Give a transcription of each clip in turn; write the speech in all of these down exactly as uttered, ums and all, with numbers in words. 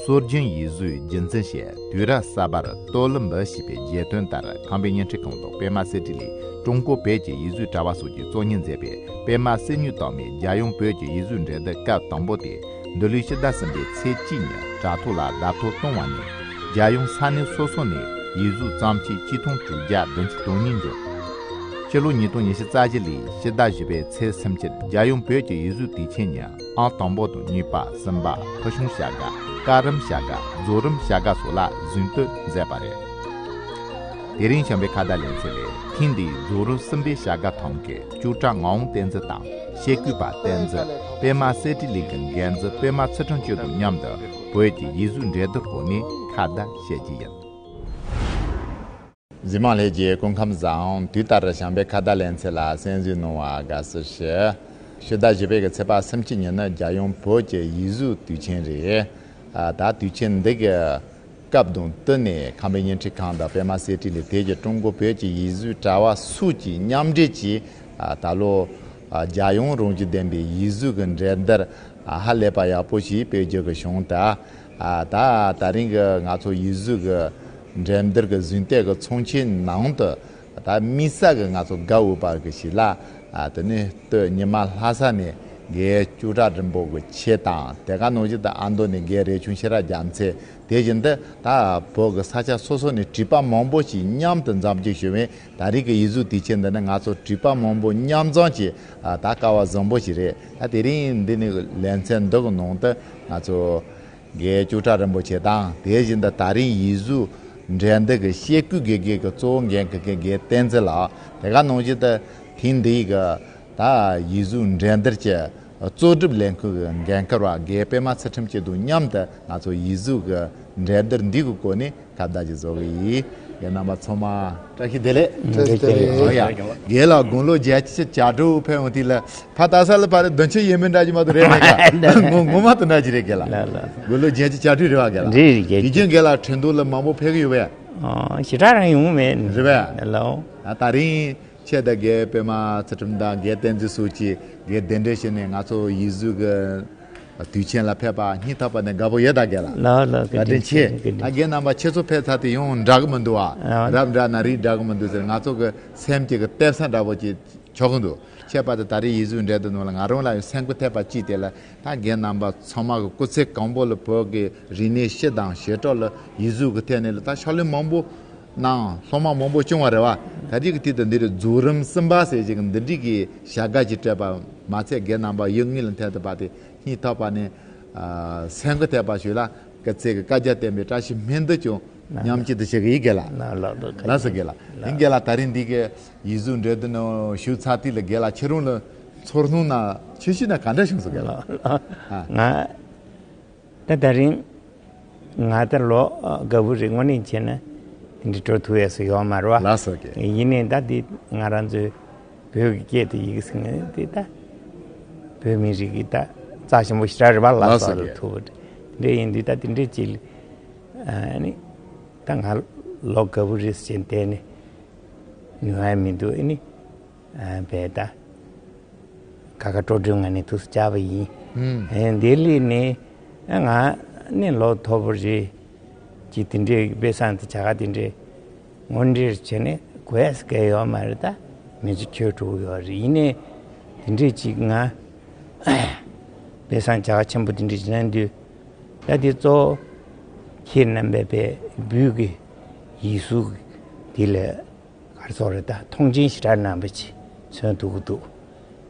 སྲོལ་རྒྱུན་ཡིག་གཟུགས་རྒྱུན་འཛིན་བྱས། དུས་རབས་གསར་པར་སྟོབས་ལམ་འབུལ་ཞེས་པའི་བརྗོད་དོན་ལྟར། ཁམས་པའི་བརྙན་འཕྲིན་ཁང་དུ་པད་མ་གསེར་བྲིས་ལས་ཀྲུང་གོ་བོད་ཀྱི་ཡིག་གཟུགས་དྲ་བ་སོགས་ཀྱིས་གཙོ་གཉེར་མཛད་པའི་པད་མ་གསེར་དངུལ་དང་མའི་རྒྱལ་ཡོངས་བོད་ཀྱི་ཡིག་གཟུགས་འགྲན་བསྡུར་སྐབས་དང་པོ་དེ་འདི་ལོའི་ཕྱི་ཟླ་གསུམ་པའི་ཚེས་གཅིག་ཉིན་དྲ་ཐོག་ལ་བརྡ་ཐོ་བཏང་བ་ནས། རྒྱལ་ཡོངས་ས་གནས་སོ་སོ་ནས་ཡིག་གཟུགས་བརྩམས་ཆོས་ཆིག་སྟོང་དྲུག་བརྒྱ་བདུན་ཅུ་དོན་གཉིས་འབྱོར། ཕྱི་ལོ་ཉིས་སྟོང་ཉི་ཤུ་རྩ་བཞི་ལོའི་ཕྱི་ཟླ་བཞི་པའི་ཚེས་སུམ་ཅུར་རྒྱལ་ཡོངས་བོད་ཀྱི་ཡིག་གཟུགས་དུས་ཆེན་ཉིན་ཨང་དང་པོ་དང་གཉིས་པ་གསུམ་པ་ཕུལ་བྱུང་བྱ་དགའ། བཀའ་རིམ་བྱ་དགའ། རྫོགས་རིམ་བྱ་དགའ་སོགས་ལ་གཟེངས་བསྟོད་མཛད་པ་རེད། དེ་རིང་བྱམས་པའི་ཁ་བརྡ་ལེ་ཚན་ལས་ཐེངས་འདིའི་རྫོགས་རིམ་གསུམ་པའི་བྱ་དགའ་ཐོབ་མཁན་ཅོག་གྲངས་ངག་དབང་བསྟན་འཛིན་དང་། གཤེགས་སྐུ་པ་བསྟན་འཛིན། པད་མ་གསེར་བྲིས་ལས་ཀྱི་འགན་འཛིན་པད་མ་ཚུལ་ཁྲིམས་ཆོས་དང་མཉམ་དུ་བོད་ཀྱི་ཡིག་གཟུགས་འགྲན་བསྡུར་སྐོར་ནས་ཁ་བརྡ་བྱེད་ཀྱི་ཡིན། གཟིགས་མང་ལྷན་རྒྱས་སྐུ་ཁམས་བཟང་། དུས་ལྟར་བྱམས་པའི་ཁ་བརྡ་ལེ་ཚན་ལ་གསན་གཟིགས་གནང་བར་དགའ་བསུ་ཞུ། ཕྱི་ཟླ་བཞི་པའི་གི་ཚེས་པ་སུམ་ཅུ་ཉིན་ནི་རྒྱལ་ཡོངས་བོད་ཀྱི་ཡིག་གཟུགས་དུས་ཆེན་རེད། ཨ། ད་དུས་ཆེན་འདི་གི་སྐབས་དང་བསྟུན་ནས་ཁམས་པའི་བརྙན་འཕྲིན་ཁང་དང་པད་མ་གསེར་བྲིས་ལས་དེ་གི་ཀྲུང་གོ་བོད་ཀྱི་ཡིག་གཟུགས་དྲ་བ་སོགས་ཀྱིས་མཉམ་འབྲེལ་གྱིས། ཨ། ད་ལོ། ཨ། རྒྱལ་ཡོངས་རང་བཞིན་ལྡན་པའི་ཡིག་གཟུགས་ཀྱི་འགྲན་བསྡུར། ཨ། ཧ་ལས་པ་ཡག་པོ་ཞིག་སྤེལ་རྒྱུ་གི་བྱུང་སྟེ། ཨ། ད་ད་རིང་གི་ང་ཚོ་ཡིག་གཟུགས་ཀྱི་འགྲན་བསྡུར་གྱི་གཟེངས་བསྟོད་ཀྱི་ཚོགས་ཆེན་ནང་དུ། ད་དམིགས་བསལ་གྱི་ང་ཚོ་དགའ་འོས་པ་གི་ཞིག་ལ། ཨ། དེ་ནས་སྟོད་ཉི་མ་ལྷ་ས་ནས་རྒན་ཅོག་གྲངས་རིན་པོ་གི་ཁྱེད་དང་། དེ་ག་ནང་བཞིན་དུ་ཨ་མདོ་ནས་རྒན་རས་ཆུང་ཤེས་རབ་རྒྱལ་མཚན། དེ་བཞིན་དུ་ད་བོད་ཀྱི་ས་ཆ་སོ་སོ་ནས་བྲིས་པ་མང་པོ་ཞིག་མཉམ་དུ་མཛངས་བཅོས་ཞུས་པས། ད་རེས་ཀྱི་ཡིག་གཟུགས་དུས་ཆེན་འདི་ནི་ང་ཚོ་བྲིས་པ་མང་པོ་མཉམ་འཛོམས་ཀྱི། ཨ། ད་སྐལ་བ་བཟང་པོ་ཞིག་རེད། ད་དེ་རིང་འདི་ནི་ལེ་ཚན་འདི་གི་ནང་དུ་ང་ཚོ་རྒན་ཅོག་གྲངས་རིན་པོ་ཆེ་དང་། དེ་བཞིན་དུ་ད་རིང་ཡིག་གཟུགས་འགྲན་བསྡུར་གྱི་གཤེགས་སྐུ་དགེ་རྒན་གྱི་གཙོ་བོ་འགན་འཁུར་མཁན་རྒན་བསྟན་འཛིན་ལགས། དེ་ག་ནང་བཞིན་དུ་ཐེངས་འདིའི་གི་ད་ཡིག་གཟུགས་འགྲན་བསྡུར་གྱི་གཙོ་སྒྲུབ་ལས་འགུལ་གྱི་འགན་འཁུར་བ་རྒན་པད་མ་ཚུལ་ཁྲིམས་ཀྱི་དང་མཉམ་དུ་ང་ཚོ་ཡིག་གཟུགས་ཀྱི་འགྲན་བསྡུར་འདི་གི་སྐོར་ནས་ཁ་བརྡ་ཅིག་བཟོ་གི་ཡིན། རྒན་རྣམ་པ་ཚང་མ་བཀྲ་ཤིས་བདེ་ལེགས། བཀྲ་ཤིས་བདེ་ལེགས། ཨོ་ཡ། རྒན་ལགས་དགུང་ལོ་བརྒྱད་ཅུ་གྱ་དྲུག་ཕེབས་འོང་དུས་ལ་ཕ་ལྟ་ས་ལ་ཕ་རེ་བདུན་ཅུ་ཡས་མས་འདྲ་ཅིག་མ་གཏོགས་རེད་མེད་ཀ། ངོ་ངོ་མ་དུ་འདྲ་ཅིག་རེད་རྒན་ལགས། ལགས་ལགས། དགུང་ལོ་བརྒྱད་ཅུ་གྱ་དྲུག་རེད་བ་རྒན་ལགས། རེད་རེད་རྒན། དུས་རྒྱུན་རྒན་ལགས་ཁྲིན་ཏུའུ་ལ་མང་པོ་ཕེབས་ཀྱི་ཡོད་པས། ཨ། ཞེ་དྲག་རང་ཡོང་མེད། རེད་པས། ལགས། ད་ད་རིང་ཁྱེད་དང་རྒན་པད་མ་ཚུལ་ཁྲིམས་དང་རྒན་བསྟན་འཛིན་སོགས་ཀྱིས་རྒན་གདན་འདྲེན་བྱས་ནས་ང་ཚོ་ཡིག་གཟུགས་ཀྱི་དུས་ཆེན་ལ་ཕེབས་པ་སྙིང་ཐག་པ་ནས་དགའ་པོ་ཡོད་ད་རྒན་ལགས། ལགས་ལགས། བཀའ་དྲིན་ཆེ། བཀའ་དྲིན་ཆེ། ད་རྒན་རྣམ་པ་ཁྱེད་ཚོ་ཕེབས་ཚར་དུས་ཡང་འདྲ་གི་མི་འདུག་ཨ། ཨ། རབ་འདྲ་ན་རིགས་འདྲ་གི་མི་འདུག་ཟེར། ང་ཚོ་གི་སེམས་ཀྱི་གི་གཏད་ས་འདྲ་པོ་ཅིག་ཆགས་ཀྱི་འདུག་ཁྱད་པར་དུ་ད་རེས་ཡིག་གཟུགས་འགྲན་བསྡུར་ནང་ལ་ང་རང་ལ་ཡང་སེམས་འགུལ་ཐེབས་པ་ཅིག་དེ་ལ། ད་རྒན་རྣམ་པ་ཚང་མ་གི་སྐུ་ཚེ་གང་པོ་ལ་བོད་ཀྱི་རིག་གནས་སྤྱི་དང་བྱེ་བྲག་ལ་ཡིག་གཟུགས་ཀྱི་ཐད་ནས་ལ་ད་ཕྱག་ལས་མང་པོ་གནང་། སློབ་མ་མང་པོ་བྱུང་བ་རེད་བ། ད་རེས་ཀྱི་དུས་དུ་འདི་རུ་རྫོགས་རིམ་གསུམ་པ་ཟེར་ཞིག་འདི་འདྲའི་གི་བྱ་དགའ་ཅིག་སྤྲད་པ་མ་ཚད། རྒན་རྣམ་པ་ཡུལ་དངོས་ལ་ཐད་དུ་བ་དེ་སྙིང་ཐག་པ་ནས་སེམས་འགུལ་ཐེབས་པ་ཞིག་ལ། སྐུ་ཚེ་གི་བཀའ་རྒྱ་བསྟན་པའི་བཀྲ་ཤིས་སྨོན་འདུན་ཀྱང་མཉམ་སྐྱེད་དུ་བྱེད་ཀྱི་ཡིན་རྒན་ལགས། ལགས་ལགས། ལགས་སོ་རྒན་ལགས། ཡིན་རྒན་ལགས། ད་རིང་འདི་གི་ཡིག་གཟུགས་འགྲན་བསྡུར་ནང་ཞུགས་ཚར་དུས་ལ་རྒན་ལགས་ཁྱེད་རང་ལ་ཚོར་སྣང་ན་ཁྱད་ཆོས་ན་ག་འདྲ་བྱུང་སོང་རྒན་ལགས། ལགས། ཨ། ང་ད་ད་རིང་ང་ད་ལོ་དགའ་བོ་རེད། དངོས་གནས་བྱས་ན་དེ་འདྲ་སྤྲོ་ཐུབ་ཡས་སུ་ཡོད་མ་རེད་བ། ལགས་སོ་རྒན། ཡིན་ནའི་ད་འདི་ང་རང་ཚོའི་བོད་ཀྱི་སྐད་དེ་ཡིག་ཟིན་ནས་དེ་ད་བོད་མི་རིགས་ཀྱི་ད་རྩ་ཆེན་པོ་ཞེ་དྲག་རེད་བ། ལགས་སོ་རྒན། ཐུབ་པ་འདྲ་ཡིན་དུས་ད་དེ་འདྲ་ཅིག་ཨ་ནི་ད་ང་ལོ་དགའ་བོ་རེད་ཟེར་བྱས་བསྡད་ནས་ཉོ་ཡ་མི་འདུག་ཨ་ནི་ཨ་བས་ད་ཁ་ཁ་སྤྲོ་སྤྲོའི་ངང་ནས་ཐུགས་སུ་བཅར་བ་ཡིན། ཨ་འདི་ལས་ནི་ཨ་ང་ནི་ལོ་མཐོ་པོ་རེད། ཅིག་དེ་འདྲའི་དཔེ་བཟང་དེ་བྱ་དགའ་དེ་འདྲའི་དངོས་འབྲེལ་བྱས་ནས་དགོས་ས་གལ་ཡོད་མ་རེད། ད་མི་ཚོ་ཁྱོད་སྤྲོ་གི་ཡོད་རེད། ཡིན་ནའི་དེ་འདྲའི་ཅིག་ང་དཔེ་བཟང་བྱ་དགའ་ཆེན་པོ་དེ་འདྲའི་ཅིག་གནང་དུས་ད་དེ་གཙོ་བོ་ཁྱེད་རྣམ་པས་པའི་བོད་ཀྱི་ཡིག་གཟུགས་དེ་ལ་ག་རེ་ཟེར་རེད། ད་མཐོང་ཆེན་ཞེ་དྲག་གནང་བ་ཅིག་མཚོན་ཐུབ་ཀྱི་འདུག་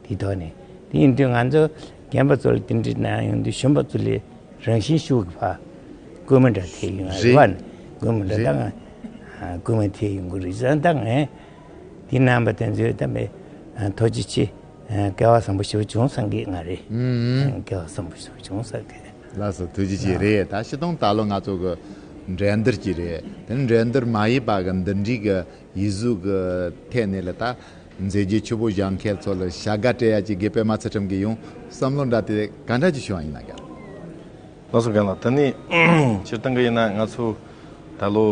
དེའི་ཐོག་ནས་དེ་ཡིན་དུས་ང་ཚོ་རྒན་པ་ཚོ་ལ་དེ་འདྲ་གནང་ཡོང་དུས་གཞོན་པ་ཚོ་ལས་རང་བཞིན་ཤུགས་ཀྱིས་ཕར་སྐུལ་མ་འདྲ་ཐེབས་ཡོང་རེད་བ། རེད། སྐུལ་མ་འདྲ་རེད། ད་ང་སྐུལ་མ་ཐེབས་ཡོང་གི་རེད་ཟེར། ད་ངས་དེ་གནང་བ་དེ་ཚོས་ད་མེད་ཐུགས་རྗེ་ཆེ། སྐལ་བ་བཟང་པོ་ཞེ་པོ་བྱུང་བསམ་གི་ང་རེད། ཨུམ། སྐལ་བ་བཟང་པོ་ཞེ་པོ་བྱུང་བསམ་གི། ལགས་སོ། ཐུགས་རྗེ་ཆེ། རེད། ད་སྤྱིར་བཏང་ད་ལོ་ང་ཚོ་གི་འགྲན་བསྡུར་གྱི་རེད། དེ་ནི་འགྲན་བསྡུར་མ་ཡིན་པ་གི་འདི་འདྲའི་གི་ཡིག་གཟུགས་ཀྱི་ཐད་ནས་ལ་ད་མཛད་རྗེས་ཆེ་པོ་བཞག་མཁན་ཚོ་ལ་བྱ་དགའ་སྤྲད་ཡ་ཅིག་རྒན་པད་མ་ཚུལ་ཁྲིམས་ཀྱིས་ཡང་བསམ་བློ་འདྲ་དེ་ག་འདྲ་ཅིག་བྱུང་བ་ཡིན་ན་རྒན། ལགས་སོ་རྒན་ལགས། དེ་ནས་སྤྱིར་བཏང་གི་ཡིན་ན་ང་ཚོ་ད་ལོ་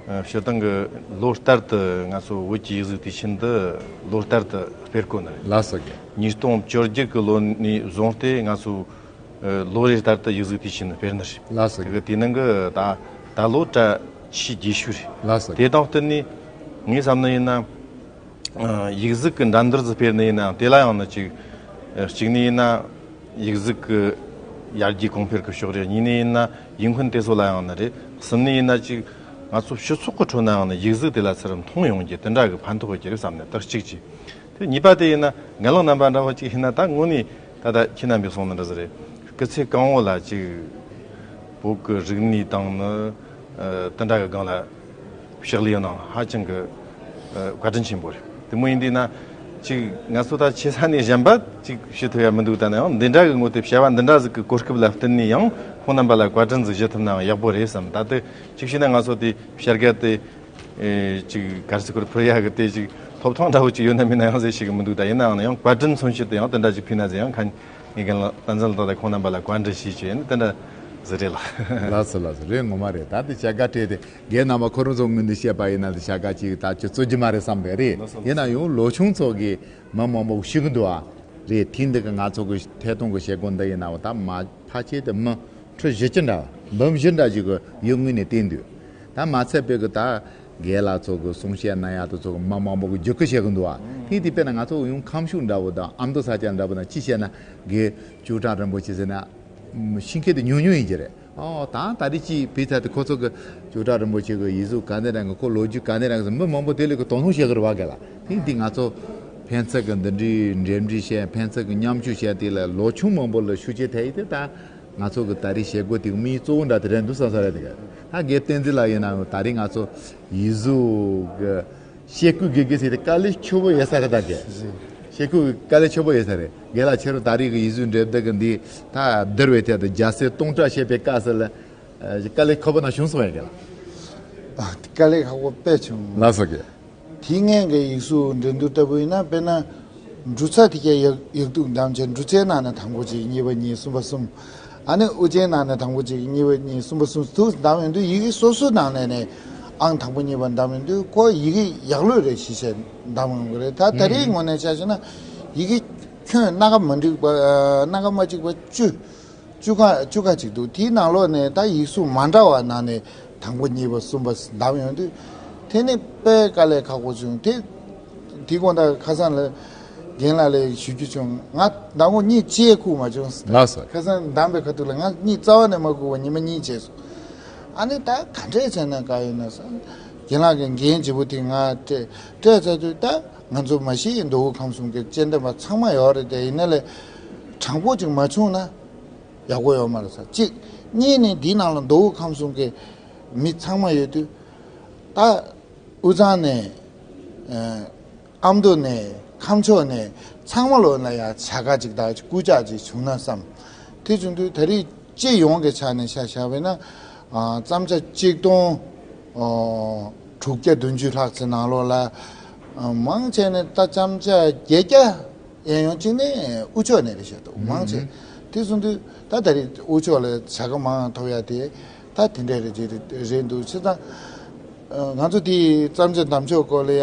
ཨ་སྤྱིར་བཏང་གི་ལོ་ལྟར་དུ་ང་ཚོ་བོད་ཀྱི་ཡིག་གཟུགས་དུས་ཆེན་འདི་ལོ་ལྟར་དུ་སྤེལ་གོ་ནི་རེད། ལགས་སོ་རྒན། ཉིས་སྟོང་བཅོ་བརྒྱད་གི་ལོ་ནས་བཟུང་སྟེ་ང་ཚོ་ ལོ་རེ་ལྟར་དུ་ཡིག་གཟུགས་དུས་ཆེན་ནི་སྤེལ་ནི་རེད། ལགས་སོ། དེ་གི་དེ་ནང་གི་ད་ད་ལོ་གྲྭ་ཆེས་རྒྱས་ཤོས་རེད། ལགས་སོ། དེ་དང་བསྟུན་ནས་ངས་བསམ་ནི་ཡིན་ན། ཡིག་གཟུགས་ཀྱི་འགྲན་བསྡུར་ཟིག་སྤེལ་ནི་ཡིན་ན་དེ་ལ་ཡང་ནི་ཅིག་གཅིག་ནི་ཡིན་ན་ཡིག་གཟུགས་ཀྱི་ཡར་རྒྱས་གོང་འཕེལ་གྱི་ཕྱོགས་རེད། གཉིས་ནི་ཡིན་ན་ཡིག་མཁན་དེ་ཚོ་ལ་ཡང་ནི་རེད། གསུམ་ནི་ཡིན་ན་ཅིག་ང་ཚོ་སྤྱི་ཚོགས་ཀྱི་ཁྲོད་ན་ཡང་ནི་ཡིག་གཟུགས་དེ་ལ་ཚུར་མཐོང་ཡོང་རྒྱུ་དེ་འདྲ་གི་ཕན་ཐོགས་ཡོད་རྒྱུ་རེད་བསམ་ནས་ད་གཅིག་བྱས། དེ་གཉིས་པ་དེ་ཡིན་ན་རྒན་ལགས་རྣམ་པ་འདྲ་བོ་ཅིག་ཡིན་ན་ད་དངོས་གནས་ད་ལྟ་ཁྱེད་རྣམ་པས་གསུངས་ནི་འདྲ་ཟིག་རེད། སྐུ་ཚེ་གང་བོ་ལ་ཅིག་བོད་ཀྱི་རིག་གནས་དང་ནི་དེ་འདྲ་གི་སྒང་ལ་ཕྱག་ལས་གནང་ཧ་ཅང་གི་བཀའ་དྲིན་ཆེན་པོ་རེད། དེ་མོ་ཡིན་དུས་ན་ཅིག་ང་ཚོ་ད་ཆེ་ས་ནས་གཞན་པ་ཅིག་ཞུ་ཐུབ་ཡ་མི་འདུག་ད་ནའང་འདི་འདྲ་གི་ངོ་དེབ་བྱ་བ་འདི་འདྲ་ཟིག་གི་གོ་སྐབས་ལ་བསྟུན་ནས་ཡང་ཁོང་རྣམ་པ་ལ་བཀའ་དྲིན་ཟིག་ཞུ་ཐུབ་ནའང་ཡག་པོ་རེད་བསམ། ད་ལྟ་ཅིག་བྱས་ན་ང་ཚོ་དེ་བྱ་དགའ་དེ། ཨེ་ཅིག་གར་སི་ཁུར་ཕུར་ཡ་གི་དེ་ཅིག་ཐོབ་ཐང་འདྲ་བོ་ཅིག་ཡོད་ན་མེད་ན་ཡང་ཟེར་ཞིག་གི་མི་འདུག་ད་ཡིན་ནའང་ཡང་བཀའ་དྲིན་མཚོན་ཕྱིར་དུ་ཡང་དེ་འདྲ་ཅིག་ཕུལ་ན་ཟེར་ཡང་ཁ་ངེས་གན་ལ་བསྟན་འཛིན་ལ་ད་ལྟ་ཁོང་རྣམ་པ་ལ་བཀའ་འདྲི་ཞུས་བྱས་ནི་དེ་འདྲ་ཟེར་རེད་ལ། ལགས་སོ་ལགས་སོ། རེད་ངོ་མ་རེད། ད་དེ་བྱ་དགའ་སྤྲད་དེ་རྒན་རྣམ་པ་ཁོ་རང་ཚོ་ངོས་ནས་བཤད་པ་ཡིན་ན་དེ་བྱ་དགའ་ཅིག་ད་ཅི་རྩོད་རྒྱུ་མ་རེད་བསམ་པས་རེད། ལགས་སོ་ཡིན་ན་ཡང་ལོ་ཆུང་ཚོ་གི་མི་མང་པོ་ཤི་གི་འདུག་ཨ། རེད། དེང་འདི་གི་ང་ཚོ་གི་ཐད་གཏོང་གི་བྱེད་སྒོ་འདི་ཡིན་ན་བ་ད་མ་ཕལ་ཆེར་དུ་མི་ཁྲི་བཞི་བཅུ་འདྲ་བ་འབུམ་བཞི་འདྲ་ཞིག་གི་ཡུལ་དངོས་ནས་བསྟན་འདུག་ད་མ་ཚད་པའི་གི་ད་རྒན་ལགས་ཚོ་གི་གསུང་བཤད་གནང་ཡག་དེ་ཚོ་གི་མི་མང་པོ་གི་བརྒྱུད་སྐུལ་བྱེད་གི་འདུག་ཨ། དེ་དེ་དཔེར་ན་ང་ཚོ་ཡང་ཁམས་ཕྱོགས་འདྲ་བོ་དང་ཨ་མདོ་ས་ཆ་འདྲ་བོ་དང་ཅི་བཤད་ན་རྒན་ཅོ་ཀྲང་རིན་པོ་ཆེ་ཟེར་ན་ཤིང་ཁེ་དེ་ཉུང་ཉུང་ཡིན་གྱི་རེད། ཨོ་ད་ད་རེས་ཅིག་བེད་ཚ་དེ་ཁོ་ཚོ་གི་ཅོ་ཀྲང་རིན་པོ་ཆེ་གི་ཡིག་གཟུགས་ག་འདྲ་རང་གི་ཁོ་ལོ་རྒྱུས་ག་འདྲ་རང་གི་མི་མང་པོ་དེ་ལས་གི་དོ་སྣང་བྱེད་གི་རེད་བ་ག་ལ། དེ་འདི་ང་ཚོ་ཕན་ཚུན་གི་འདི་འདྲའི་འབྲེལ་འདྲིས་བྱས་ཕན་ཚུན་གི་མཉམ་ཞུགས་བྱས་དེ་ལ་ལོ་ཆུང་མང་པོ་ལ་ཤུགས་རྐྱེན་ཐེབས་ཡི་དེ་ད་ང་ཚོ་གི་ད་རེས་བྱེད་སྒོ་དེ་གི་དམིགས་ཡུལ་གཙོ་བོ་འདྲ་དེ་རེད་འདུག་བསམ་ས་རེད་དེ་ག་ད་རྒན་བསྟན་འཛིན་ལགས་ཡིན་ནའང་ད་རེས་ང་ཚོ་ཡིག་གཟུགས་གི་ཤེལ་སྐུད་དགེ་རྒན་ཟེར་ཏེ་དཀའ་ལས་ཆེ་པོ་ཡོད་ས་རེད་ད་རྒན། ཤེལ་སྐུད་དཀའ་ལས་ཆེ་པོ་ཡོད་ས་རེད། རྒན་ལགས་ཁྱེད་རང་ད་རེས་ཀྱི་ཡིག་གཟུགས་འབྲེལ་གཏུག་གི་འདི་ད་བསྡུར་བའི་ཐད་དུ་རྒྱལ་སྲས་སྟོང་ཕྲག་བཤད་པའི་སྐབས་སུ་ལ་དཀའ་ལས་ཁག་པོ་ན་བྱུང་སོང་ཡ་རྒན་ལགས། དཀའ་ལས་ཁག་པོ་དཔེ་བྱུང་། ལགས་སོ་རྒན། དེ་སྔོན་གྱི་ཡིག་གཟུགས་འགྲན་བསྡུར་ལྟ་བུ་ཡིན་ན་དཔེར་ན། འབྲུ་ཚ་དེ་གའི་ཡག་ཡག་སྡུག་བདམས་བྱས་འབྲུ་ཚའི་ནང་ནས་དང་པོ་གཅིག་གཉིས་པ་གཉིས་གསུམ་པ་གསུམ། ཨ་ནི་དབུ་ཅན་ནང་ནས་དང་པོ་གཅིག་གཉིས་པ་གཉིས་གསུམ་པ་གསུམ་དུ་བདམས་ཡོང་དུས་ཡི་གེ་སོ་སོའི་ནང་ནས་ནས་ཨང་དང་པོ་གཉིས་པ་བདམས་ཡོང་དུས་ཁོ་ཡི་གེ་ཡག་ལོས་རེད་ཞེས་བྱས་བདམས་ཡོང་གི་རེད། ད་ད་རེས་ངོས་ནས་ཆ་བཞག་ན་ཡི་གེ་ཁྱོན་སྣ་ཁ་མ་འགྲིག་པ་སྣ་ཁ་མ་གཅིག་པ་བཅུ། བཅུ་ཁ་བཅུ་ཁ་ཅིག་འདུག་དེའི་ནང་ལོགས་ནས་ད་ཡིག་གཟུགས་མ་འདྲ་བ་ནང་ནས་དང་པོ་གཉིས་པ་གསུམ་པ་བདམས་ཡོང་དུས་དེ་ནི་དཔེ་དཀའ་ལས་ཁག་པོ་བྱུང་། དེ་དེ་དགོང་དག་ཁ་སང་ལ་རྒན་ལགས་ལ་ཞུ་རྒྱུ་བྱུང་། ང་ཟླ་ངོ་གཉིས་ཅིག་ཁུག་མ་བྱུང་། ལགས་སོ། ཁ་སང་བདམས་པའི་ཁ་ཐུག་ལ་ང་གཉིད་རྩ་བ་ནས་མ་ཁུག་པ་ཉི་མ་གཉིས་བྱས་སོང་། ཨ་ནི་ད་ག་འདྲས་བྱས་ན་དགའ་ཡོད་ན་བསམ། རྒན་ལགས་ཀྱི་འགན་ལྗིད་པོ་དེ་ང་སྤྲད་སྤྲད་ཚར་དུས་ད་ང་ཚོ་མ་གཞི་མདོ་དབུས་ཁམས་གསུམ་གྱི་དཔྱད་འདེམས་པ་ཚང་མ་ཡོད་རེད་དེ། ཡིན་ན་ལས་དྲང་པོ་ཅིག་མ་བྱུང་ན། ཡག་པོ་ཡོད་མ་རེད་ཟེར་གཅིག་གཉིས་ནས་འདིའི་ནང་ལ་མདོ་དབུས་ཁམས་གསུམ་གྱི་མི་ཚང་མ་ཡོད་དུས། ད་དབུས་གཙང་ནས་ཨ་མདོ་ནས་ཁམས་ཕྱོགས་ནས་ཚང་མ་ལོ་ན་ཡང་བྱ་དགའ་ཅིག་དང་སྐུལ་ལྕག་ཅིག་བྱུང་ན་བསམ། དེ་བྱུང་དུས་ད་རེས་སྤྱི་ཡོངས་ཀྱི་ཆ་ནས་ཆ་བཞག་པས་ན་བརྩམས་བྱ་གཅིག་སྟོང་དྲུག་བརྒྱ་བདུན་ཅུ་ལྷག་ཙམ་ནང་ལོགས་ལ་མང་ཆེ་ནས་ད་བརྩམས་བྱ་བརྒྱད་བརྒྱ། གཡས་གཡོན་གཅིག་ནས་དབུས་ཕྱོགས་ནས་རེད་བཤད་འདུག་མང་ཆེ། དེ་སོང་དུས་ད་ད་རེས་དབུས་ཕྱོགས་ལ་བྱ་དགའ་མང་ཐོབ་ཡ་དེ་ད་དེ་འདྲ་རེད་ཅེས་རེད་འདུག་བྱས་ཙང་། ང་ཚོ་དེའི་བརྩམས་ཆོས་བདམས་ཕྱོགས་སྐོར་ལ་ཡ་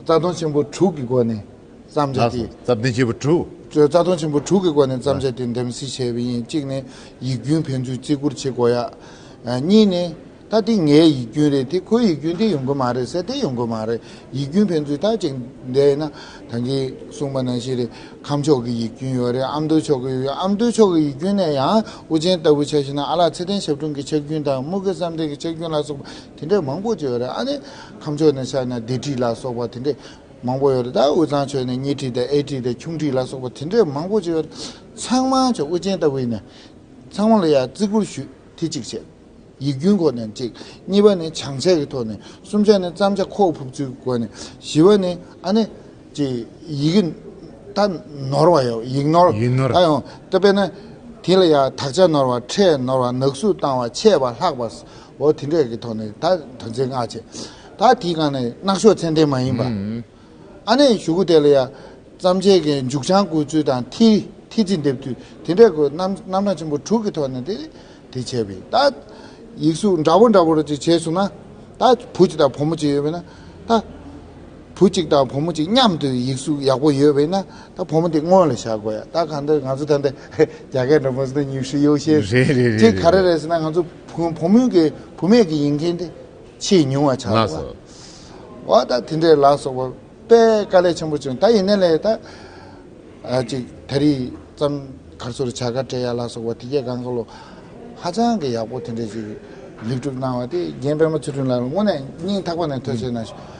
རྩ་དོན་ཆེན་པོ་དྲུག་གི་སྒོ་ནས་བརྩམས་བྱ་དེ། རྩ་དོན་ཆེན་པོ་དྲུག་རྩ་དོན་ཆེན་པོ་དྲུག་གི་སྒོ་ནས་བརྩམས་བྱ་དེ་འདེམས་གསེས་བྱས་པ་ཡིན། གཅིག་ནས་ཡིག་རྒྱུན་ཕན་ཚུན་བརྩི་བཀུར་བྱེད་དགོས་ཡ། གཉིས་ནས། ད་འདི་ངའི་ཡིག་རྒྱུན་རེད། དེ་ཁོའི་ཡིག་རྒྱུན་དེ་ཡོང་གི་མ་རེད་ཟེར་དེ་ཡོང་གི་མ་རེད། ཡིག་རྒྱུན་ཕན་ཚུན་ད་ཅིག་འདས་ན་ད་གིན་གསུངས་པ་ནང་བཞིན་རེད། ཁམས་ཕྱོགས་ཀྱི་ཡིག་རྒྱུན་ཡོད་རེད། ཨ་མདོ་ཕྱོགས་ཀྱི་ཡོད། ཨ་མདོ་ཕྱོགས་ཀྱི་ཡིག་རྒྱུན་ནས་ཡང་དབུ་ཅན་ལྟ་བུ་ཆ་བཞག་ན་ཨ་ལགས་ཚེ་བརྟན་ཞབས་དྲུང་གི་ཕྱག་རྒྱུན་དང་དམུ་དགེ་བསམ་གཏན་གྱི་ཕྱག་རྒྱུན་ལ་སོགས་པ་དེ་འདྲས་མང་པོ་ཅིག་ཡོད་རེད། ཨ་ནི་ཁམས་ཕྱོགས་ནས་ཆ་ན་སྡེ་ཁྲིད་ལ་སོགས་པ་དེ་འདྲས་མང་པོ་ཡོད་རེད། ད་དབུས་གཙང་ཕྱོགས་ནས་གཉེར་ཁྲིད་དང་དབྱེར་ཁྲིད་དང་ཁྱུང་ཁྲིད་ལ་སོགས་པ་དེ་འདྲས་མང་པོ་ཅིག་ཡོད་རེད། ཚང་མ་ཆ་དབུ་ཅན་ལྟ་བུ་ཡིན་ན་ཚང་མ་ལ་ཡང་བརྩི་བཀུར་ཞུ་དེ་གཅིག་བྱས། ཡིག་རྒྱུན་སྐོར་ནས་གཅིག་གཉིས་པ་ནི་བྱང་ཆ་གི་ཐོག་ནས། གསུམ་ཆ་ནི་བརྩམས་བྱ་ཁོག་ཕུབ་ཚུལ་གྱི་སྒོ་ནས། བཞི་པ་ནི་ཨ་ནི་ཅིག་ཡི་གེ་ད་ནོར་བ་ཡོད། ཡིག་ནོར་ཡིག་ནོར་ད་ཡོང་ད་དཔེར་ན་དེ་ལ་ཡང་དག་ཆ་ནོར་བ། ཕྲད་ནོར་བ། ནག་གསུག་བཏང་བ། ཆད་པ། ལྷག་པ། འོ་དེ་འདྲས་ཀྱི་ཐོག་ནས་ད་དོན་ཚན་ལྔ་བྱས། ད་དེའི་སྒང་ནས་སྣག་ཤོག་ཚད་ལྡན་མ་ཡིན་པ། ཨ་ནི་གཞུག་གུ་དེ་ལ་ཡ་བརྩམས་ཆོས་ཀྱི་མཇུག་བྱང་བཀོད་ཚུལ་དང་ཐིག་ཐིག་ཚིག་འདེབས་ཚུལ་དེ་འདྲས་ཀྱི་རྣམ་རྣམ་གྲངས་ཆེན་པོ་དྲུག་གི་ཐོག་ནས་དེ་དེ་བྱས་པས། ད་ཡིག་གཟུགས་འདྲ་པོ་འདྲ་པོ་རུ་ཅིག་བྱས་སོང་ན་ད་བུ་གཅིག་དང་བུ་མོ་གཅིག་ཡོད་པས་ན་ད་ བུ་གཅིག་དང་བུ་མོ་གཅིག་མཉམ་དུ་ཡིག་གཟུགས་ཡག་པོ་ཡོད་པ་ཡིན་ན་ད་བུ་མོ་དེ་སྔོན་ལ་བཞག་དགོས་ཡ། ད་གང་ལྟར་ང་ཚོ་ད་ལྟ་རྒྱ་སྐད་འདྲ་མོ་ཟེར་ན་女士优先། རེད་རེད་རེད། དེ་ག་རེ་རེད་ཟེར་ན་ང་ཚོ་བུ་བུ་མོའི་གི་བུད་མེད་ཀྱི་ཡིན་མཁན་དེ་ཆེས་ཉུང་བ་ཆགས་ལགས་སོ། འདུག་བ། ད་དེ་འདྲའི་ལ་སོགས་པ་དཔེ་དཀའ་ལས་ཆེན་པོ་བྱུང་། ད་ཡིན་ནའི་ལས་ད་ཨ་ཅིག་ད་རེས་ཙམ་གར་སོར་བྱ་དགའ་སྤྲད་ཡ་ལ་སོགས་པ་དེ་གས་གང་ག་ལོ་ཧ་ཅང་གི་ཡག་པོ་དེ་འདྲ་ཅིག་ལེགས་གྲུབ་གནང་བ་དེ་རྒན་པད་མ་ཚུལ་ཁྲིམས་ལགས་ལ་དངོས་གནས་སྙིང་ཐག་པ་ནས་ཐུགས་རྗེ་གནང་ཞུ།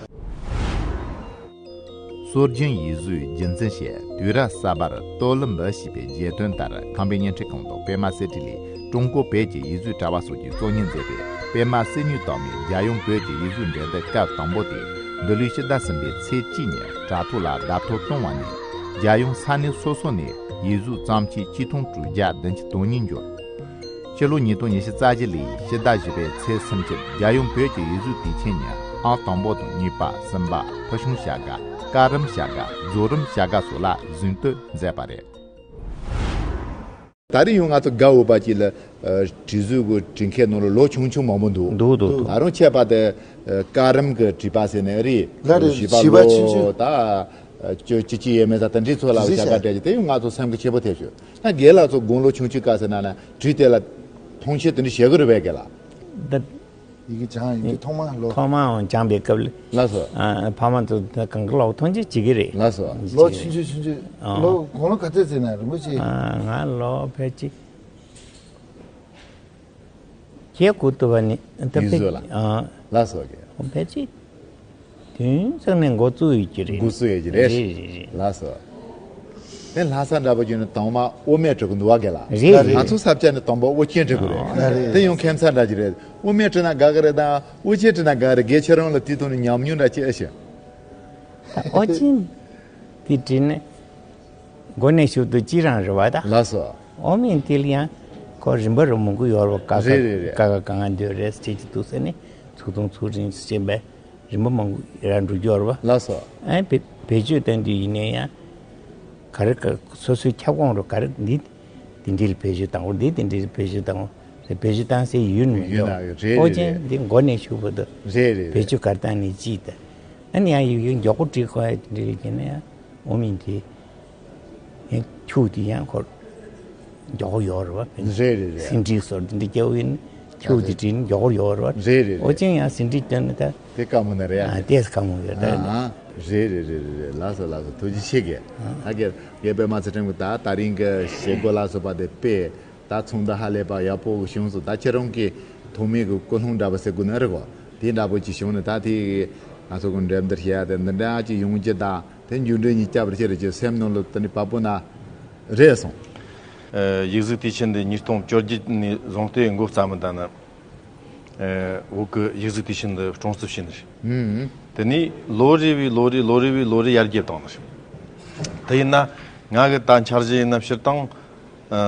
སྲོལ་རྒྱུན་ཡིག་གཟུགས་རྒྱུན་འཛིན་བྱེད་དུས་རབས་གསར་པར་སྟོད་ལུང་འབུད་ཞེས་པའི་བརྗོད་དོན་ལྟར་ཁམས་པའི་བརྙན་འཕྲིན་ཁང་དང་པད་མ་གསེར་ཁྲི་ལས་ཀྲུང་གོ་བོད་ཀྱི་ཡིག་གཟུགས་དྲ་བ་སོགས་ཀྱིས་གཙོ་གཉེར་མཛད་པའི་པད་མ་གསེར་དངུལ་དང་མའི་རྒྱལ་ཡོངས་བོད་ཀྱི་ཡིག་གཟུགས་འགྲན་བསྡུར་སྐབས་དང་པོ་དེ་འདི་ལོའི་ཕྱི་ཟླ་གསུམ་པའི་ཚེས་གཅིག་ཉིན་དྲ་ཐོག་ལ་བརྡ་ཐོ་བཏང་བ་ནས་རྒྱལ་ཡོངས་ས་གནས་སོ་སོ་ནས་ཡིག་གཟུགས་བརྩམས་ཆོས་ཆིག་སྟོང་དྲུག་བརྒྱ་བདུན་ཅུ་དོན་གཉིས་འབྱོར། ཕྱི་ལོ་ཉིས་སྟོང་ཉི་ཤུ་རྩ་བཞི་ལོའི་ཕྱི་ཟླ་བཞི་པའི་ཚེས་སུམ་ཅུར་རྒྱལ་ཡོངས་བོད་ཀྱི་ཡིག་གཟུགས་དུས་ཆེན་ཉིན་ཨང་དང་པོ་དང་གཉིས་པ་གསུམ་པ་ཕུལ་བྱུང་བྱ་དགའ་བཀའ་རིམ་བྱ་དགའ་རྫོགས་རིམ་བྱ་དགའ་སོགས་ལ་གཟེངས་བསྟོད་མཛད་པ་རེད། ད་རེས་ཡང་ང་ཚོ་དགའ་འོས་པ་ཅིག་ལ་ཨ་བྲིས་གཟུགས་ཀྱི་བྲིས་མཁན་ནང་ལ་ལོ་ཆུང་ཆུང་མང་པོ་འདུག་འདུག་འདུག་འདུག་ད་རུང་ཁྱད་པར་དུ་ཨ་བཀའ་རིམ་གྱི་བྲིས་པ་ཟེར་ནས་རེད། ལ་རེད། བཞི་པ་བཞི་པ་ཆུང་ལོ་ཆུང་ད་ཨ་བཅུ་བཅུ་གཅིག་ཡས་མས་ད་དེ་འདྲའི་ཚོ་ལ་རེད་བྱ་དགའ་བྱ་སྤྲད་ཀྱི་དེ་ཡང་ང་ཚོ་སེམས་ཀྱི་སྐྱིད་པོ་ཐེབས་བྱུང་། ད་རྒན་ལགས་ཚོ་དགུང་ལོ་ཆུང་ཆུང་སྐབས་ཟེར་ན་ན་བྲིས་དེ་ལ་མཐོང་ཆེན་དེ་འདྲ་བྱེད་དགོས་རེད་པས་རྒན་ལགས། ད་ཡི་གེ་སྦྱང་ཡི་གེ་ཐོག་མ་ལོ། ཐོག་མའང་སྦྱངས་པའི་སྐབས་ལ། ལགས་སོ། ཨ་ཕ་མ་ཚོ་ད་གང་ག་ལོག་མཐོང་ཆེན་བྱེད་ཀྱི་རེད། ལགས་སོ། ལོ་ཆུང་ཆུང་ཆུང་ཆུང་། ཨ། ལོ་དགུང་ལོ་ག་ཚོད་ཟེར་ན་རིན་པོ་ཆེ། ཨ་ང་ལོ་ཕལ་ཆེར་ཁྱེད་གོ་ཐུབ་པ་ནི་ད་ཡིག་གཟུགས་ལ། ཨ། ལགས་སོ་རྒན། ཕལ་ཆེར་དུས་ཚོད་ནས་འགོ་བཙུགས་ཡོད་ཀྱི་རེད། འགོ་བཙུགས་ཡོད་ཀྱི་རེད། རེད་རེད་རེད། ལགས་སོ། དེ་ལྷ་ས་འདྲ་པོ་བརྒྱུད་ནས་དང་མ་དབུ་མེད་འབྲི་གི་འདུག་བ་རྒན་ལགས། རེད་རེད། ང་ཚོ་ས་སྐྱ་ནས་དང་པོ་དབུ་ཅན་འབྲི་གི་རེད། ཨ་རེད། དེ་ཡང་ཁྱད་མཚར་འདྲ་ཅིག་རེད། དབུ་མེད་བྲིས་ན་དགའ་གི་རེད་དང་དབུ་ཅན་བྲིས་ན་དགའ་གི་རེད། རྒན་ཁྱེད་རང་ལ་དེའི་ཐོག་ནས་ཉམས་མྱོང་འདྲ་ཅིག་ཨེ་ཤེས། ད་དབུ་ཅན་དེ་བྲིས་ནས་འགོ་ནས་མཇུག་ཏུ་གཅིག་རང་རེད་བ་ད། ལགས་སོ། དབུ་མེད་དེ་ལ་ཡང་ཁོ་རིམ་པ་རུ་མང་པོ་ཡོད་རེད་བ། ཀ་ཁ། རེད་རེད་རེད། ཀ་ཁ་ག་ང་འདོད་རེད་ཟེར་གྱི་འདུག་ཟེར་ནས་ཚུགས་ཐུང་ཚུགས་རིང་ཟེར་བྱས་རིམ་པ་མང་པོ་ར་འགྲོ་རྒྱུ་རེད་བ། ལགས་སོ། ཨ་བེད་བེད་སྤྱོད་བཏང་དུས་ཡིན་ནའི་ཡང་ག་རེ་ག་སོ་སོའི་ཁྱབ་ཁོངས་རུ་ག་རེ་འདི་དེ་འདྲའི་ལ་བེད་སྤྱོད་བཏང་དགོས། འདི་དེ་འདྲའི་ལ་བེད་སྤྱོད་བཏང་དགོས་ཟེར་བེད་སྤྱོད་བཏང་སའི་ཡུལ་མི་ཡུལ་འདུག་ན་ཡོད། རེད་ཨོ་རེད་ཅན་རེད། འདི་མགོ་ནས་མཇུག་བར་དུ་རེད་རེད་བེད་རེད། སྤྱོད་ག་རེ་བཏང་ནས་ཅིས་ད། ཨ་ནི་ཡང་ཡུལ་ཡུལ་མགྱོགས་པོ་བྲིས་དགོས་ཡ་དེ་འདྲ་ཡོད་ཀྱི་ན་ཡང་དབུ་མེད་དེ། ཡང་ཁྱུག་དེ་ཡང་ཁོ་མགྱོགས་པོ་ཡོད་རེད་བ། རེད་རེད་རེད། ཟིན་བྲིས་སོགས་དེ་འདྲ་རྒྱག་ཡིན་ཁྱུག་དེ་བྲིས་ནས་མགྱོགས་པོ་ཡོད་རེད་བ། རེད་རེད་རེད། ཨོ་ཅན་ཡང་ཟིན་བྲིས་བཏོན་ན་ད། དེ་དཀའ་མོ་ནི་རེད་ཨ། ཨ་དེས་དཀའ་མོ་ཡོད་ད། ཨ་རེད་རེད་རེད་རེད་རེད། ལགས་སོ་ལགས་སོ། ཐུགས་རྗེ་ཆེ་གི། ཨ་གི་རྒན་པད་མ་ཚུལ་ཁྲིམས་ཀྱིས་ད་ད་རིང་གི་བྱེད་སྒོ་ལ་སོགས་པ་དེ་དཔེ་ད་ཚོགས་འདུ་ཧ་ལས་པ་ཡག་པོ་བྱུང་སོང་། ད་ཁྱེད་རང་གི་ཐོག་མའི་གི་ཀུན་སློང་འདྲ་པོ་ཟེར་དགོས་ནི་རེད་གོ། དེ་འདྲ་པོ་ཅིག་བྱུང་ནས་ད་དེ་ང་ཚོ་གི་འགྲན་བསྡུར་བྱེད་ཡ་དེ་འདི་འདྲ་ཅིག་ཡོང་རྒྱུ་དང་དེ་མཇུག་འབྲས་གཉིས་སྐྱབས་རེ་ཆེ་རེ་ཅིག་སེམས་ནང་ལ་དེ་ནི་བབ་པོ་ན་རེད་སོང་། ཨ་ཡིག་གཟུགས་དུས་ཆེན་འདི་ཉིས་སྟོང་བཅོ་བརྒྱད་ནས་བཟུང་སྟེ་འགོ་བརྩམས་མི་ད་ནི། ཨ་བོད་ཀྱི་ཡིག་གཟུགས་དུས་ཆེན་འདི་སྲུང་བརྩི་བྱས་ནི་རེད། ཨུམ། དེ་ནས་ལོ་རེ་བའི་ལོ་རེ་ལོ་རེ་བའི་ལོ་རེ་ཡར་རྒྱས་བཏང་ནི་རེད། དེ་ཡིན་ན་ང་གི་ད་འཆར་གཞི་ཡིན་ན་སྤྱིར་བཏང་ཨ་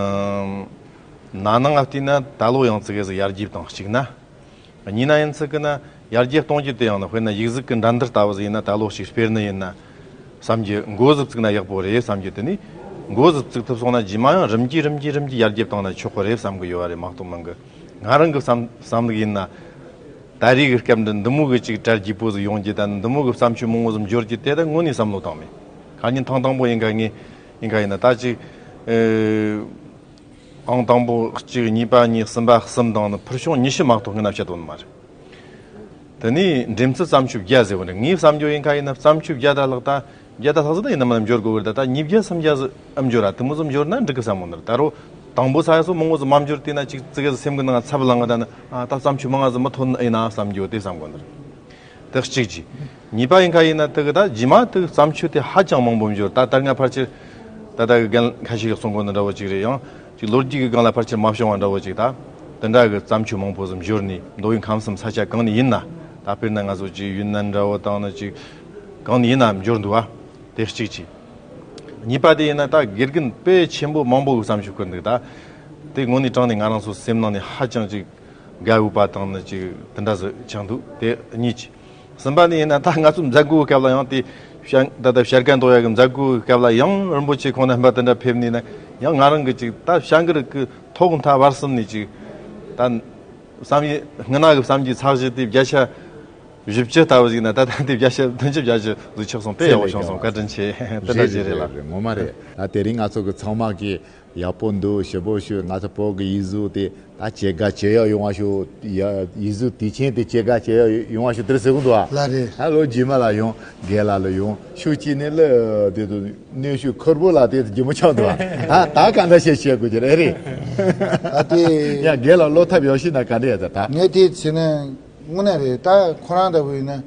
ན་ནིང་ང་བལྟས་ན་ད་ལོ་ཡང་ཙི་གེ་ཟིག་ཡར་རྒྱས་བཏང་གཅིག་ན། གཉིས་ན་ཡིན་ཚུལ་གི་ན་ཡར་རྒྱས་གཏོང་རྒྱུ་དེ་ཡང་ན་དཔེར་ན་ཡིག་གཟུགས་ཀྱི་འགྲན་བསྡུར་ལྟ་བུ་ཟིག་ཡིན་ན་ད་ལོ་ཞིག་སྤེལ་ནི་ཡིན་ན་བསམ་རྒྱུ། འགོ་ཟིག་བཙུགས་ན་ཡག་པོ་རེད་བསམ་རྒྱུ། དེ་ནས་འགོ་ཟིག་བཙུགས་ཐུབ་སོང་ན་རྗེས་མ་ཡང་རིམ་གྱིས་རིམ་གྱིས་རིམ་གྱིས་ཡར་རྒྱས་བཏང་ན་ཆོག་གི་རེད་བསམ་གི་ཡོད་རེད། མ་གཏོགས་མིན་གི། ང་རང་གི་བསམ་བསམ་ལུགས་ཡིན་ན་ད་རེས་ཀྱི་སྐབས་འདི་འདི་མོ་གི་ཅིག་གྲ་རྒྱས་པོ་ཟིག་ཡོང་རྒྱུ་དང་འདི་མོ་གི་བརྩམས་ཆོས་མང་བོ་ཟིག་འབྱོར་རྒྱུ་དེ་ད་དངོས་ནས་བསམ་བློ་བཏང་མེད། ཁ་ཉིན་ཐེངས་དང་པོ་ཡིན་ག་ངས་ཡིན་ག་ཡིན་ན་ད་ཅིག་ཨེ། ཨང་དང་པོ་གཅིག་གཉིས་པ་གཉིས། གསུམ་པ་གསུམ་དང་ནི་ཕུལ་བྱུང་ཉི་ཤུ་མ་གཏོགས་སྔོན་ན་བཤད་དོན་མ་རེད། དེ་ནས་འགྲེམས་ཚད་བརྩམས་ཆོས་བརྒྱ་ཟེར་བ་རེད། ངའི་བསམ་རྒྱུ་ཡིན་ཁ་ཡིན་ན་བརྩམས་ཆོས་བརྒྱ་དང་ལྷག་ད་བརྒྱ་དང་ལྷག་ཟིག་ད་ཡིན་ན་མ་ན་འབྱོར་དགོས་གི་རེད། ད་ད་ཉིས་བརྒྱ་སུམ་བརྒྱ་ཟིག་ཨ་འབྱོར་ར་དེ་མོ་ཟིག་འབྱོར་ན་འགྲིག་གི་བསམ་མོ་ནི་རེད། ད་རོ་དང་པོ་ས་ཡ་སོ་མང་བོ་ཟིག་མ་འབྱོར་དུས་ན་ཅིག་ཙི་གེ་ཟིག་སེམས་གི་ནང་ཚབ་ལངས་གི། ད་ནི་ཨ་ད་བརྩམས་ཆོས་མང་ང་ཟིག་མི་ཐོན་ཨེ་ན་བསམ་རྒྱུ་དེ་བསམ་གོ་ནི་རེད། དེ་གཅིག་གྱིས། གཉིས་པ་ཡིན་ཁ་ཡིན་ན་དེ་གི་ད་རྗེས་མ་དེ་གི་བརྩམས་ཆོས་དེ་ཧ་ཅང་མང་པོ་འབྱོར། ད་ལྟར་ང་ཕལ་ཆེར་ད་ལྟ་གི་རྒན་ཁ་ཤས་ཀྱིས་གསུང་གོ་ནི་འདྲ་བོ་ཅིག་རེད། ཡང་ཅིག་ལོ་རྒྱུས་ཀྱི་སྒང་ལ་ཕལ་ཆེར་མ་བྱུང་བ་འདྲ་བོ་ཅིག་ད་དེ་འདྲ་གི་བརྩམས་ཆོས་མང་པོ་ཟིག་འབྱོར་ནས་མདོ་དབུས་ཁམས་གསུམ་ས་ཆ་གང་ནས་ཡིན་ན། ད་དཔེར་ན་ང་ཚོ་ཅིག་ཡུན་ནན་འདྲ་བོ་དང་ནི་ཅིག་གང་ནས་ཡིན་ན་འབྱོར་འདུག་བ། དེ་གཅིག་གྱིས། གཉིས་པ་དེ་ཡིན་ན་ད་དགེ་རྒན་དཔེ་ཆེན་པོ་མང་པོ་གི་བརྩམས་ཆོས་བསྐུར་འདུག་ད་དེ་དངོས་གནས་དྲང་ནས་ང་རང་ཚོ་སེམས་ནང་ནས་ཧ་ཅང་ཅིག་དགའ་འོས་པ་དང་ནི་ཅིག་དེ་འདྲ་ཟིག་ཆགས་འདུག་དེ་གཉིས་ཀྱི། གསུམ་པ་ནི་ཡིན་ན་ད་ང་ཚོ་མཛད་སྒོའི་སྐབས་ལ་ཡང་དེ་བྱ་ད་ལྟ་བྱ་དགའ་འདོགས་ཡ་གི་མཛད་སྒོའི་སྐབས་ལ་ཡང་རིན་པོ་ཆེ་ཁོང་རྣམ་པ་དེ་འདྲ་ཕེབས་ནས་ན་ཡང་ང་རང་གི་ཅིག་ད་བྱ་འགུལ་གི་ཐོག་མཐའ་བར་གསུམ་ནས་ཅིག་ད་བསམ་ཡས་སྔ་ན་གི་བསམ་རྒྱུའི་ཚགས་གཞི་དེ་བརྒྱ་ཆ་ བཞི་བཅུ་ལྟ་བུ་ཞིག་ན་ད་ལྟ་འདི་བརྒྱ་ཞབས་བདུན་ཅུ་བརྒྱད་ཅུ་ལུགས་ཆོག་སོང་། དཔེ་ཡག་པོ་བྱུང་སོང་། བཀའ་དྲིན་ཆེ། དེ་འདྲ་ཅིག་རེད་ལ། རེད་རེད། ངོ་མ་རེད། ད་དེ་རིང་ང་ཚོ་གི་ཚང་མ་གི་ཡག་པོ་འདུག་ཞེ་པོ་ཞུ། ང་ཚོ་བོད་ཀྱི་ཡིག་གཟུགས་དེ་ད་ཇེ་དགའ་ཇེ་ཡག་ཡོང་བ་ཞུ། ཡ་ཡིག་གཟུགས་དུས་ཆེན་དེ་ཇེ་དགའ་ཇེ་ཡག་ཡོང་བ་ཞུ། དེ་རེད་ཟེར་གི་འདུག་ཨ། ལགས་རེད། ད་ལོ་རྗེས་མ་ལ་ཡོང་། རྒན་ལགས་ལ་ཡོང་། ཤུགས་ཅིག་ནས་ལ་དེ་ཚོ་གནོན་ཤུགས་ཁུར་པོ་ལ་དེ་ཚོ་རྗེས་མ་ཆགས་འདུག་ཨ། ད་ད་ག་འདྲ་བཤད་བཤད་དགོས་ཀྱི་རེད། རེད། ཨ་དེ། ཡ་རྒན་ལགས་བློ་ཐབས་ཡག་ཤོས་ན་ག་འདྲ་ཡ། ད་ད་ངས་དེ་བྱས་ན་དངོས་གནས་རེད། ད་ཁོ་རང་ལྟ་བུ་ཡིན་ན།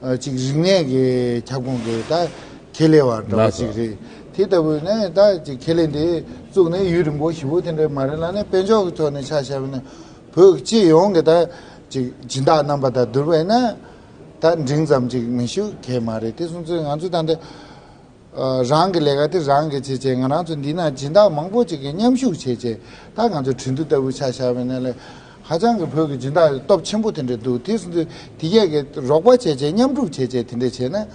ཨ་ཅིག་རིག་གནས་ཀྱི་ཁྱབ་ཁོངས་ཀྱི་ད་ཁེ་ལས་བ་འདྲ་བ་ཅིག་རེད། དེ་ལྟ་བུ་ནས་ད་ཅིག་ཁེ་ལས་འདི་བཙུགས་ནས་ཡུན་རིང་པོ་ཞེ་པོ་དེ་འདྲ་མ་རེད་ལ། ནས་དཔལ་འབྱོར་གྱི་ཐོག་ནས་ཆ་བཞག་པ་ན་བོད་ཀྱི་སྤྱི་ཡོངས་ཀྱི་ད་ཅིག་སྦྱིན་བདག་རྣམ་པ་དང་བསྡུར་བ་ཡིན་ན་ད་འབྲིང་ཙམ་ཅིག་མི་ཞུ་གལ་མ་རེད། དེ་སོང་ཙང་ང་ཚོ་ད་འདི་ཨ་རང་གི་ལས་ཀ་དེ་རང་གིས་བྱེད་བྱས། ང་རང་ཚོ་འདི་ན་སྦྱིན་བདག་མང་པོ་ཅིག་གིས་མཉམ་ཞུགས་བྱས་བྱས། ད་ང་ཚོ་ཁྲིན་ཏུའུ་ལྟ་བུ་ཆ་བཞག་པ་ཡིན་ན་ལས། ཧ་ཅང་གི་བོད་ཀྱི་སྦྱིན་བདག་སྟོབས་ཆེན་པོ་དེ་འདྲ་འདུག་དེ་སོང་ཙང་དེ་གས་ཀྱི་རོགས་པ་བྱས་བྱས་མཉམ་སྒྲུབ་བྱས་བྱས་དེ་འདྲ་བྱས་ན་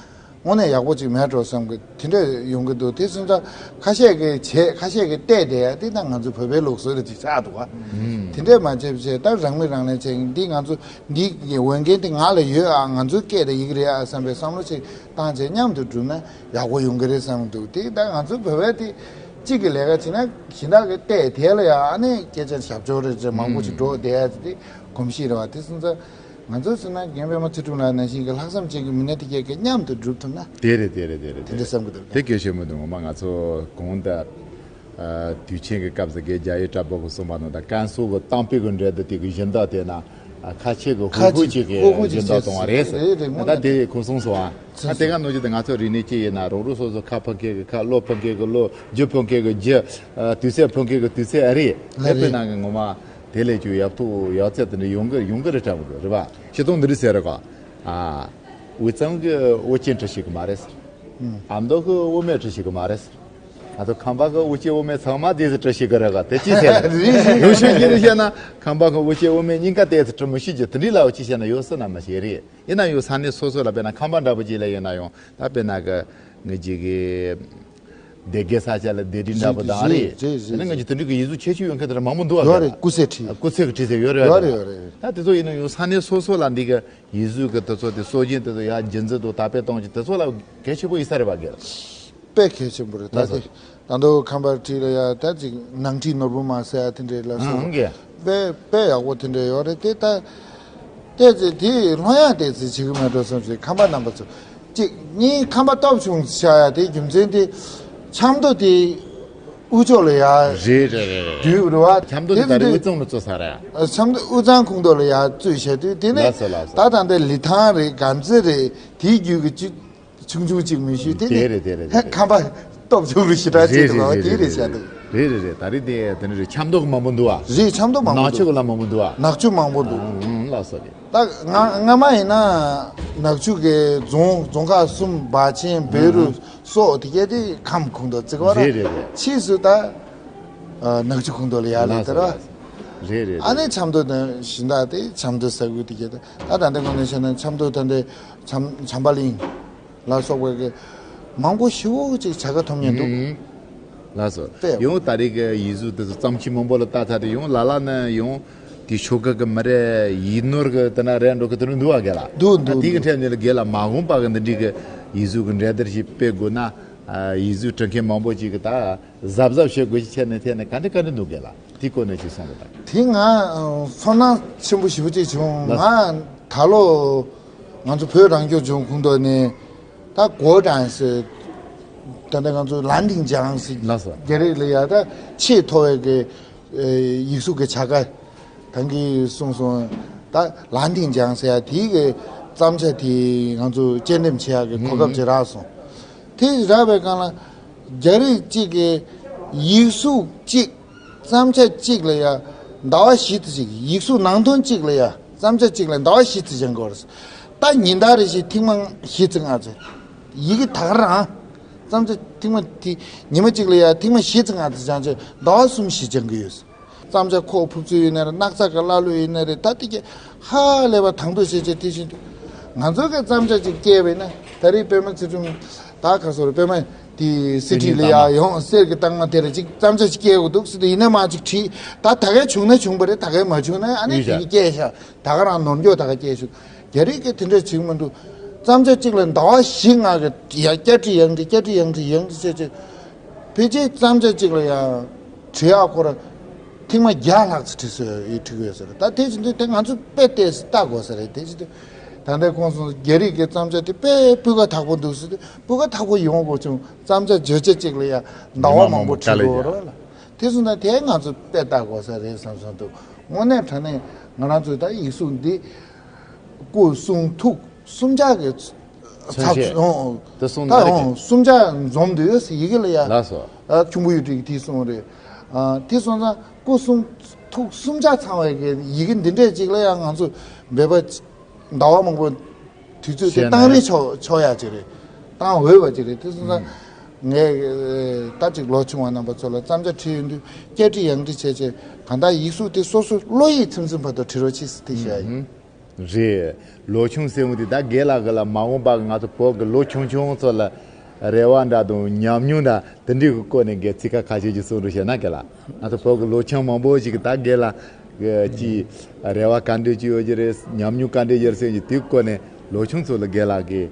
དངོས་གནས་ཡག་པོ་ཅིག་མེད་འགྲོ་བསམ་གི་དེ་འདྲ་ཡོང་གི་འདུག་དེ་སོང་ཙང་ཁ་ཤས་ཀྱིས་བྱས། ཁ་ཤས་ཀྱིས་བལྟས་བསྡད་ཡ་དེ་ད་ང་ཚོ་བོད་པའི་ལུགས་སྲོལ་རེད་ཅིག་ཆགས་འདུག་ག་ཨུམ། དེ་འདྲས་མ་བྱས་བྱས་ད་རང་མི་རང་ལས་བྱས། འདི་ང་ཚོ་འདི་གི་འོས་འགན་དེ་ང་ལ་ཡོད་ཨ། ང་ཚོའི་སྐད་དང་ཡི་གེ་རེད་ཨ་བསམ་པའི་བསམ་བློ་ཅིག་བཏང་བྱས་མཉམ་དུ་བསྒྲུབས་ན་ཡག་པོ་ཡོང་གི་རེད་བསམ་གི་འདུག་དེ་ད་ང་ཚོ་བོད་པའི་དེ་གཅིག་གི་ལས་ཀ་བྱེད་ན་གཞན་དག་གི་བལྟས་དེ་ལ་ཡང་ཨ་ནི་སྐད་ཆ་ཞབས་ཕྱོགས་རེ་རེ་མང་པོ་ཞིག་འགྲོ་བསྡད་ཡ་དེ་གོམས་གཤིས་རེད་བ། དེ་སོང་ཙང་ང་ཚོ་ཟེར་ན་རྒན་པད་མ་ཚུལ་ཁྲིམས་ལགས་ནང་བཞིན་གྱི་ལྷག་བསམ་ཅན་གྱི་མི་སྣ་དེ་གས་ཀྱི་མཉམ་དུ་སྒྲུབ་ཐུབ་ན། དེ་རེད་དེ་རེད་དེ་རེད། དེ་འདྲ་བསམ་གི་འདུག་དེ་སྐད་ཆ་མི་འདུག་ངོ་མ་ང་ཚོ་གོང་དུ་ཨ་དུས་ཆེན་གྱི་སྐབས་སུ་རྒན་རྒྱ་ཡེ་བཀྲ་བྷོ་གིས་གསུངས་པ་ནང་ལྟར་ཀན་སུའུ་གི་གཏམ་དཔེ་གི་འགྲན་བསྡུར་དེ་གི་སྦྱིན་བདག་དེ་ན་ཨ་ཁ་ཆེ་གི་ཧུའུ་ཧུའུ་ཅིག་གི་ཧུའུ་ཧུའུ་ཅིག་སྦྱིན་བདག་བྱས་བཏང་བ་རེད་ཟེར། རེད་རེད། ད་ལྟ་དེ་ཁོ་གསུངས་སོང་ཨ། ད་དེ་ག་ནང་བཞིན་དུ་ང་ཚོ་རིག་གནས་སྤྱི་ཡིན་ན་རོགས་རོགས་སོ་སོ་ཁ་ཕུན་མཁན་གི་ཁ། བློ་ཕུན་མཁན་གི་བློ། རྒྱུ་ཕུན་མཁན་གི་རྒྱུ། ཨ་དུས་ཚོད་ཕུན་མཁན་གི་དུས་ཚོད་ཨ་རེད། ལགས་རེད། དེ་དཔེར་ན་གི་ངོ་མ་དེ་ལས་ཀྱི་ཡག་ཐོག་ཡག་ཚད་དེ་འདྲ་ཡོང་གི་ཡོང་གི་རེད་དྲན་གི་འདུག་རེད་པ། སྤྱིར་བཏང་འདི་འདྲ་ཟེར་རེད་ག་ཨ་དབུས་གཙང་གི་དབུ་ཅན་བཀྲ་ཤིས་ཀྱི་མ་རེད་ཟེར། ཨ་མདོ་གི་དབུ་མེད་བཀྲ་ཤིས་ཀྱི་མ་རེད་ཟེར། ང་ཚོ་ཁམས་པ་གི་དབུ་ཅན་དབུ་མེད་ཚང་མ་དེ་ཚོ་བཀྲ་ཤིས་ཀྱི་རེད་ག་དེ་ཅི་ཟེར་རེད། རེད་རེད། ཡོང་ཤུགས་ཀྱི་རེད་བཤད་ན་ཁམས་པ་གི་དབུ་ཅན་དབུ་མེད་གཉིས་ཀ་དེ་ཚོ་བཀྲ་མི་ཤིས་ཀྱི་དེ་འདྲའི་ལ་འུ་ཅི་བཤད་ན་ཡོད་སྲིད་ན་མ་ཤེས་རེད། ཡིན་ན་ཡང་ས་གནས་སོ་སོ་ལ་དཔེར་ན་ཁམས་པ་འདྲ་པོ་ཅིག་ལ་ཡིན་ན་ཡང་ད་དཔེར་ན་གི་ངེད་ཅག་གི་སྡེ་དགེ་ས་ཆ་ལ་སྡེ་རིས་འདྲ་པོ་དང་རེད། རེད་རེད། དེ་ནས་ངེད་ཅག་དེ་འདྲ་གི་ཡིག་གཟུགས་ཁྱད་ཆོས་ཡོད་མཁན་དེ་འདྲ་མང་པོ་འདུག་ཡོད་རེད། སྐུ་ཚེ་ཁྲི། སྐུ་ཚེ་གི་ཁྲི་ཟེར་ཡོད་རེད། ཡོད་རེད་ཡོད་རེད། ད་དེ་ཚོ་ཡིན་ན་ཡང་ས་གནས་སོ་སོ་ལ་འདི་གི་ཡིག་གཟུགས་གི་དེ་ཚོ་དེ་སྲོལ་རྒྱུན་དེ་ཚོ་ཡར་རྒྱུན་འཛིན་དང་དར་སྤེལ་གཏོང་རྒྱུ་དེ་ཚོ་ལ་གལ་ཆེན་པོ་ཡིན་ས་རེད་པ་རྒན། དཔེ་གལ་ཆེན་པོ་རེད། ད་ལགས་སོ། དེ་ད་དུང་ཁམས་པ་ཁྲིད་ལ་ཡ་ད་ཅིག་ནང་ཁྲིད་ནོར་བུ་མ་ཟེར་ཡ་དེ་འདྲས་ལ་སོགས་ཨང་གི། དཔེ་དཔེ་ཡག་པོ་དེ་འདྲས་ཡོད་རེད། དེ་ད་ལྟས་ཚེ་དེ་ལྷོད་ཡངས་བལྟས་ཚེ་བྱེད་ཀྱི་མེད་འགྲོ་བསམ་ཞིག་ཁམས་པ་རྣམ་པ་ཚོ་ཅིག་ངའི་ཁམས་པ་སྟོབས་ཆུང་ཆགས་ཡ་དེ་རྒྱུ་མཚན་དེ་ཆབ་མདོ་དེ་དབུས་ཕྱོགས་ལ་ཡ་རེད་རེད་རེད་རེད། དུས་རེད་བ། ཆབ་མདོ་དེ་དེ་ད་རེས་དེ་དབུས་གཙང་ལ་བཙུགས་ས་རེད། ཨ་ཆབ་མདོ་དབུས་གཙང་ཁོངས་གཏོགས་ལ་ཡ་བཙུགས་བྱས་དུས་དེ་ནས་ལགས་སོ་ལགས་སོ། ད་ད་ལྟ་ལི་ཐང་རེད། དཀར་མཛེས་རེད། དེའི་རྒྱུད་ཀྱི་ཅིག་ཆུང་ཆུང་གཅིག་མི་ཤེས་དེ་དེ་ནི་རེད་དེ་རེད་དེ་རེད། ཁམས་པ་སྟོབས་ཆུང་རུ་ཞེ་དྲག་བྱེད་རེད་ཐུབ་པ་རེད་དེ་རེད་རེད་བྱ་འདུག་རེད་རེད་རེད། ད་རེས་དེ་དེ་ནི་རེད། ཆབ་མདོ་གི་མང་པོ་འདུག་ཨ། རེད། ཆབ་མདོ་མང་པོ་ནག་ཆུ་འདུག་གི་ལ་མང་པོ་འདུག་ཨ། ནག་ཆུ་མང་པོ་འདུག་ཨང་ཨང་ལགས་སོ་རེད། ད་ང་སྔ་མ་ཡིན་ན་ནག་ཆུ་གི་རྫོང་རྫོང་ཁག་གསུམ་སྦ་ཆེན་བོད་རུ་སོག་དེ་གས་དེ་ཁམས་ཁོངས་གཏོགས་བརྩི་གི་བ་ར། རེད་རེད་རེད། ཕྱིས་སུ་ད་ནག་ཆུ་ཁོངས་གཏོགས་ལ་ཡར་ལས་ལགས་དེ་ར། སོ་ལགས་སོ། རེད་རེད་ཨ་རེད། ནི་ཆབ་མདོ་དང་གཞན་དག་དེ་ཆབ་མདོ་ས་ཁུལ་དེ་གས་དེ་ད་ད་ལྟ་ངོས་ནས་བཤད་ན་ཆབ་མདོ་ད་ལྟ་བྱམས་བྱམས་པ་གླིང་། ལ་སོགས་པའི་གི་མང་པོ་ཞེ་པོ་ཅིག་བྱ་དགའ་ཐོབ་མཁན་འདུག་ཨུམ། ལགས་སོ། དཔེ་ཡང་ད་རེས་ཀྱི་ཡིག་གཟུགས་དེ་ཚོ་བརྩམས་ཆོས་མང་པོ་ལ་ལྟ་ཚར་དུས་ཡང་ལ་ལ་ནི་ཡང་དེ་ཆོ་ག་གི་མི་རེད། ཡིག་ནོར་གི་དེ་ན་རེད་འགྲོ་གི་དེ་འདྲ་འདུག་བ་རྒན་ལགས། འདུག་ད་འདུག་དེ་གི་འདུག་འཕྲལ་ནས་ལ་རྒན་ལགས་མ་འོངས་པ་གི་འདི་འདྲའི་གི་ཡིག་གཟུགས་གི་འགྲན་བསྡུར་ཞིག་སྤེལ་དགོས་ན་ཡིག་གཟུགས་འབྲི་མཁན་མང་པོ་ཅིག་གི་ད་གཟབ་གཟབ་བྱེད་དགོས་ཞེས་བྱས་ནས་ཐད་ནས་ག་འདྲ་ག་འདྲ་འདུག་རྒན་ལགས། དེ་སྐོར་ནས་ཅིག་གསུངས་རོགས་དང་། དེ་ང་ཚོར་སྣང་ཆེན་པོ་ཞེ་པོ་ཅིག་བྱུང་། ལགས། ང་ད་ལོ་ང་ཚོ་བོད་རང་སྐྱོང་ལྗོངས་ཁོངས་གཏོགས་ནས་ད་གོ་ཀྲང་ཟེར། ད་ལྟ་ང་ཚོ་ལན་ཏིང་ཅང་ཟེར། ལགས་སོ། རྒྱ་རིགས་ལ་ཡ་ད་ཆེས་མཐོ་བའི་གི་ཡིག་གཟུགས་ཀྱི་བྱ་དགའ་ད་གིན་གསུངས་སོང་། ད་ལན་ཏིང་ཅང་ཟེར་ཡ་དེའི་གི་བརྩམས་བྱ་དེ་ང་ཚོ་དཔྱད་འདེམས་བྱེད་ཡ་གི་གོ་སྐབས་ཅིག་རག་སོང་། དེ་རག་པའི་སྒང་ལ་རྒྱ་རིགས་གཅིག་གི་ཡིག་གཟུགས་གཅིག་བརྩམས་བྱ་གཅིག་ལ་ཡ་ཟླ་བ་བཞི་ཙམ་ཞིག་ཡིག་གཟུགས་ནང་དོན་གཅིག་ལ་ཡ་བརྩམས་བྱ་གཅིག་ལ་ཟླ་བ་བཞི་ཙམ་སྦྱང་དགོས་རེད། ད་ཉིན་ལྟར་རེ་བཞིན་ཐེངས་མ་བཞི་ཙམ་ལྔ་ཙམ་ཡི་གེ་ད་ག་རང་བརྩམས་བྱ་ཐེངས་མ་དེ་ཉི་མ་གཅིག་ལ་ཡ་ཐེངས་མ་བཞི་ཙམ་ལྔ་ཙམ་སྦྱང་བྱས་ཟླ་བ་གསུམ་བཞི་སྦྱང་གི་ཡོད། བརྩམས་བྱ་ཁོག་ཕུབ་ཚུལ་ཡིན་ན་རེད། སྣག་ཚ་གི་ཀླ་ཀློ་ཡིན་ན་རེད། ད་དེ་གས་ཧ་ལས་པ་དང་དུ་བྱས་བྱས་དེ་བཞིན་དུ་ང་ཚོ་གི་བརྩམས་བྱ་ཅིག་སྐྱེས་པ་ཡིན་ན་ད་རེས་པད་མ་ཚེ་རིང་ད་ག་སོ་རེད། པད་མ་དེ་སི་ཊི་ལ་ཡ་ཡོང་གསེར་གྱི་རྟགས་མ་དེ་རེད། ཅིག་བརྩམས་བྱ་ཅིག་སྐྱེས་དགོས་འདུག་ཟེར་དུས་ཡིན་ན་མ་ཅིག་བྲིས། ད་ད་གས་བྱུང་ན་བྱུང་པ་རེད། ད་གས་མ་བྱུང་ན་ཨ་ནི་ཡིན་དེ་ཤག་གས་སྐྱེས་ཤག་ད་ག་རང་ནོར་འགྱོ་ད་གས་སྐྱེས་ཤག་རྒྱ་རིགས་ཀྱིས་དེ་འདྲ་བྱེད་ཀྱི་མི་འདུག། བརྩམས་བྱ་གཅིག་ལ་ཟླ་བ་བཞི་ལྔ་གི་ཡ་བསྐྱར་བྲིས་ཡང་བྲིས་བསྐྱར་བྲིས་ཡང་བྲིས་ཡང་བྲིས་བྱས་བྱས། ཕལ་ཆེར་བརྩམས་བྱ་གཅིག་ལ་ཡང་བྲིས་ཡག་ཁོ་ར་ཐེངས་མ་བརྒྱ་ལྷག་ཙམ་བྲིས་སོང་ཡོད། བྲིས་ཀྱི་ཡོད་ས་རེད། ད་དེ་བཞིན་དུ་དེ་ང་ཚོས་དཔེ་བལྟས་ལྟ་དགོས་ས་རེད། དེ་བཞིན་དུ་ད་ལྟའི་ཁོང་ཚོ་རྒྱ་རིགས་ཀྱི་བརྩམས་བྱ་དེ་དཔེ་སྤུས་ཀ་དག་པོ་འདུག་ཟེར་དུས་སྤུས་ཀ་དག་པོ་ཡོང་དགོས་བྱུང་། བརྩམས་བྱ་བརྗོད་བྱ་གཅིག་ལ་ཡང་ཟླ་བ་མང་པོ་བྲིས་དགོས་རེད་ལ། དེ་སོང་ཙང་དེ་ང་ཚོས་དཔེ་ལྟ་དགོས་ས་རེད་བསམ་བསམ་འདུག། དངོས་གནས་དྲང་གནས་ང་རང་ཚོས་ད་ཡིག་གཟུགས་འདི་སྐུ་གསུང་ཐུགས་གསུམ་ཆར་གྱི་མཚོན་བྱེད། ཨོ། དེ་གསུང་ད་ནང་ལ་ཨོ་གསུམ་ཆར་འཛོམས་འདུག་ཡིག་གེ་ལ་ཡ། ལགས་སོ། ཨ། ཁྱུང་པོ་གཡུ་ཁྲི་གིས་དེ་གསུངས་རེད། ཨ། དེ་སོང་ཙང་སྐུ་གསུང་ཐུགས་གསུམ་ཆར་ཚང་བའི་གི་ཡི་གེ་འདི་འདྲས་ཅིག་ལ་ཡང་ང་ཚོ་འབད་པ་ཟླ་བ་མང་པོ་དུས་ཚོད་དེ་བཏང་རེས་ཆོག་ཆོག་ཡ་ཅིག་རེད། བཏང་འོས་པ་ཅིག་རེད། དེ་སོང་ཙང་ངས་ད་ཅིག་ལོ་ཆུང་བ་རྣམ་པ་ཚོ་ལ་བརྩམས་བྱ་བྲིས་ཡོང་དུས་བསྐྱར་བྲིས་ཡང་བྲིས་བྱས་བྱས། གང་ལྟར་ཡིག་གཟུགས་དེ་སོ་སོའི་བློ་ཡིས་ཚིམ་ཚིམ་བར་དུ་བྲི་རོགས་གྱིས་ཟེར་དེ་བཤད་ཡིན། རེད། ལོ་ཆུང་ཟེར་བ་དེ་ད་རྒན་ལགས་ཀྱིས་ལ་མ་འོངས་པ་ང་ཚོ་བོད་ཀྱི་ལོ་ཆུང་ཆུང་ཚོ་ལ་རེ་བ་འདྲ་དང་ཉམས་མྱོང་འདྲ་དེ་འདྲའི་གི་སྐོར་ནས་རྒན་ཚིག་ཁ་ཁ་ཤས་ཅིག་གསུང་རོགས་བྱས་ན། རྒན་ལགས། ང་ཚོ་བོད་ཀྱི་ལོ་ཆུང་མང་པོ་ཞིག་གིས་ད་རྒན་ལགས་ཀྱི་རེ་བ་ག་འདྲས་ཅིག་ཡོད་ཀྱི་རེད། ཉམས་མྱོང་ག་འདྲས་ཡོད་ཟེར་གྱི་དེའི་སྐོར་ནས་ལོ་ཆུང་ཚོ་ལ་རྒན་ལགས་ཀྱིས་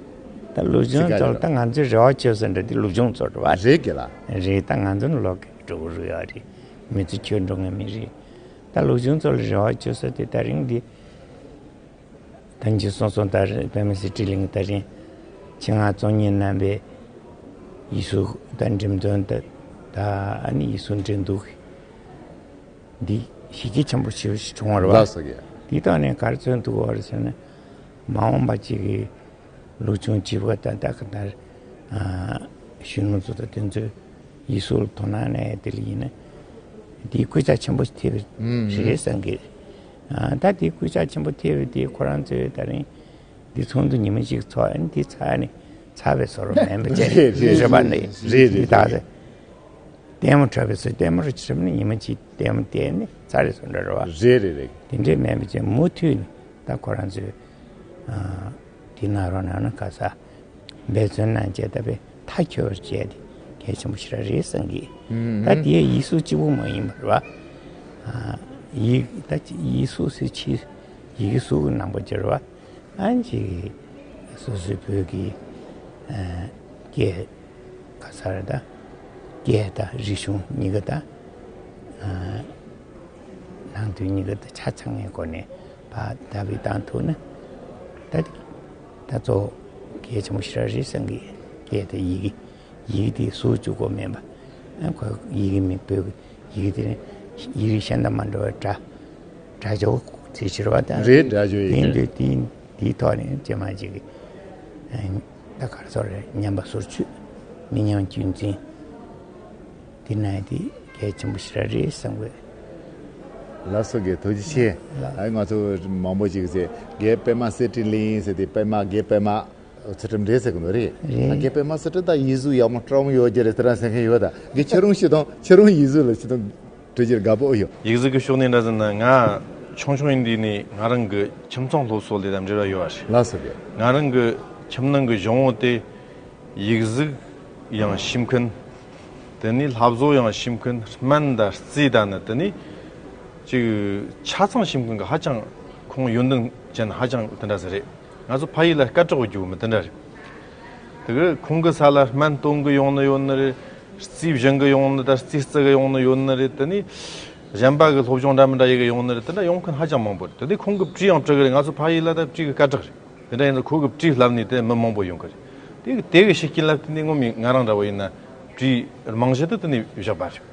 ད་ལོ་ཆུང་ཚོ་ལ་ད་ང་ཚོས་རེ་བ་བཅོལ་ས་འདྲ་དེ་ལོ་ཆུང་ཚོ་རེད་པ། རེད་རྒན་ལགས། རེད། ད་ང་ཚོ་ནི་ལོ་རྒན་འགྲོ་གི་རེད་ཡ་རེད། མི་ཚེ་ཁྱོན་འགྲོ་མཁན་མི་རེད། ད་ལོ་ཆུང་ཚོ་ལ་རེ་བ་བཅོལ་ས་དེ་ད་རིང་འདི། ད་འཇིགས་སོང་སོང་། ད་རེས་པདྨ་གསེར་ཁྲིའི་གླིང་། ད་རིང་ཆེད་མངགས་ཚོགས་གཉིས་རྣམ་པས་ཡིག་གཟུགས་ད་འགྲེམས་སྟོན་ད་ད་ཨ་ནི་ཡིག་གཟུགས་འགྲན་བསྡུར་འདི་གཞི་རྒྱ་ཆེན་པོ་ཞིག་བྱུང་བ་རེད་པ། ལགས་སོ་རྒན། འདིའི་ཐོག་ནས་ག་རེ་མཚོན་ཐུབ་པ་རེད་ཟེར་ན། མ་འོངས་པ་ཅིག་གི་ལོ་ཆུང་བྱིས་པ་དང་ད་ག་ད་གཞོན་ནུ་ཚོ་དང་དེ་ཚོས་ཡིག་གཟུགས་ལ་དོ་སྣང་གནང་ཡ་དེ་ལ་ཡིན་ན་དེའི་སྐུལ་ལྕག་ཆེན་པོ་ཐེབས་རེད་བསམ་གི། ཨ། ད་དེའི་སྐུལ་ལྕག་ཆེན་པོ་ཐེབས་པ་དེ་ཁོ་རང་ཚོས་ད་རིང་འདི་ཚོགས་འདུ་ཉི་མ་གཅིག་ཚོགས། ཨ་ནི་འདི་ཚར་ནས་ཚར་བའི་བཟོ་འདྲ་མིན་པ་བྱས། རེད་རེད་རེད་པ། འདི་རེད་རེད་ད་རེད། ལྟད་མོ་འཁྲབ་པའི་ཚེ་ལྟད་མོ་རེ་འཁྲབ་ནས་ཉི་མ་གཅིག་ལྟད་མོ་བལྟས་ནས་ཚར་རེ་བཟོ་འདྲ་རེད་པ། རེད་རེད་རེད། དེ་འདྲས་མིན་པ་བྱས་མུ་མཐུད་ནས་ད་ཁོ་རང་ཚོས། ཨ། དེ་གནང་རོགས་གནང་ན་ག་ས་འབད་བརྩོན་གནང་བྱས་ད་དཔེ་མཐའ་འཁྱོལ་བར་བྱས་ཏེ་གལ་ཆེན་པོ་ཞེ་དྲག་རེད་བསམ་གི། ད་དེ་ཡིག་གཟུགས་གཅིག་པུ་མ་ཡིན་པ་རེད་པ། ཨ། ཡིག་ད་ཡིག་གཟུགས་ཟེར་ཕྱིས་ཡི་གེ་གཟུགས་ཀྱི་རྣམ་པ་ཅིག་རེད་པ། ཨ་ནི་ཅིག་སོ་སོའི་བོད་ཀྱི། ཨ། སྐད། ག་ས་རེད་ད། སྐད་དང་རིག་གཞུང་གཉིས་ཀ་དང་། ཨ། ནང་དོན་གཉིས་ཀ་དང་ཆ་ཚང་བའི་སྒོ་ནས་ཕར་བརྡ་སྤྲོད་བཏང་ཐུབ་ན། ད་ད་གཙོ་བོ་གལ་ཆེན་པོ་ཞེ་དྲག་རེད་བསམ་གི། སྐད་དང་ཡི་གེ། ཡི་གེ་དེ་གཟུགས་གཅིག་པོ་མིན་པ། ཨ། ཁོ་ཡི་གེ་མིན་བོད་ཀྱི་ཡི་གེ་དེ་ནི་ཡིག་རིགས་གཞན་དང་མ་འདྲ་བའི་སྒྲ། སྒྲ་སྦྱོར་དེ་ཕྱེ་བ་དང་། རེད། སྒྲ་སྦྱོར་ཡི་གེ་དེ་འདྲ་རེད། དེ་དེའི་ཐོག་ནས་རྗེས་མ་ཅིག་གི། ཨ། ད་ག་རེ་ཟེར་རེད། ཉམས་པ་སོར་ཆུད། མི་ཉམས་རྒྱུན་འཛིན། དེ་ན་དེ་གལ་ཆེན་པོ་ཞེ་དྲག་རེད་བསམ་གི། ལགས་སོ་རྒན། ཐུགས་རྗེ་ཆེ། ལགས། ཨ། ང་ཚོ་མང་པོ་ཅིག་ཟེར་རྒན་པདྨ་གསེར་ཁྲིའི་གླིང་ཟེར་དེ་པདྨ་རྒན་པདྨ་ཚུལ་ཁྲིམས་རེད་ཟེར་གི་འདུག་རེད། རེད། ད་རྒན་པདྨ་ཚུལ་ཁྲིམས་ད་ཡིག་གཟུགས་ཡག་མོ་སྤྲང་མོ་ཡོད་ཀྱི་རེད་ཟེར་ར་ཟེར་མཁན་ཡོད། ད་རྒན་ཁྱེད་རང་སྤྱིར་བཏང་ཁྱེད་རང་ཡིག་གཟུགས་ལ་སྤྱིར་བཏང་འབྲི་རྒྱུར་དགའ་པོ་ཡོད། ཡིག་གཟུགས་ཀྱི་ཕྱོགས་ནས་འདྲ་ཟེར་ན། ང་ཆུང་ཆུང་ཡིན་དུས་ནས་ང་རང་གི་ཁྱིམ་ཚང་སློབ་གསོ་ལས་དང་འབྲེལ་བ་ཡོད་པ་རེད། ལགས་སོ་རྒན། ང་རང་གི་ཁྱིམ་ནང་གི་གཞུང་བོ་དེ་ཡིག་གཟུགས་ཡང་ཤེས་མཁན། དེ་ནས་ལྷ་བཟོ་ཡང་ཤེས་མཁན། སྨན་དང་རྩིས་དང་ནི་དེ་ནས་ཅིག་ཆ་ཚང་ཤེས་མཁན་གྱི་ཧ་ཅང་ཁོང་ཡོན་ཏན་ཅན་ཧ་ཅང་དེ་འདྲ་ཟིག་རེད། ང་ཚོ་ཕ་ཡུལ་ལ་སྐད་གྲགས་ཡོད་རྒྱུ་མི་དེ་འདྲ་རེད། དེ་གི་ཁོང་གི་ས་ལ་སྨན་གཏོང་གི་ཡོང་ནི་ཡོད་ནི་རེད། རྩིས་སྦྱང་གི་ཡོང་ནི་དང་རྩིས་རྩི་གི་ཡོང་ནི་ཡོད་ནི་རེད། དེ་ནས་གཞན་པ་གི་སློབ་སྦྱོང་འདྲ་མི་འདྲ་ཡེ་གི་ཡོང་ནི་རེད། དེ་འདྲ་ཡོང་མཁན་ཧ་ཅང་མང་པོ་རེད། དེ་ནས་ཁོང་གི་བྲིས་ཡང་བྲི་གི་རེད། ང་ཚོ་ཕ་ཡུལ་ལ་ད་བྲིས་གི་སྐད་གྲགས་རེད། དེ་འདྲ་ཡིན་ན་ཁོ་གི་བྲིས་བསླབས་ནས་དེ་མི་མང་པོ་ཡོང་གི་རེད། དེ་གི་དེ་གི་ཤུགས་རྐྱེན་ལ་བརྟེན་ནས་ངོ་མ་ང་རང་འདྲ་བོ་ཡིན་ན་བྲིས་རྨང་གཞི་དེ་དེ་ནས་བཞག་པ་རེད།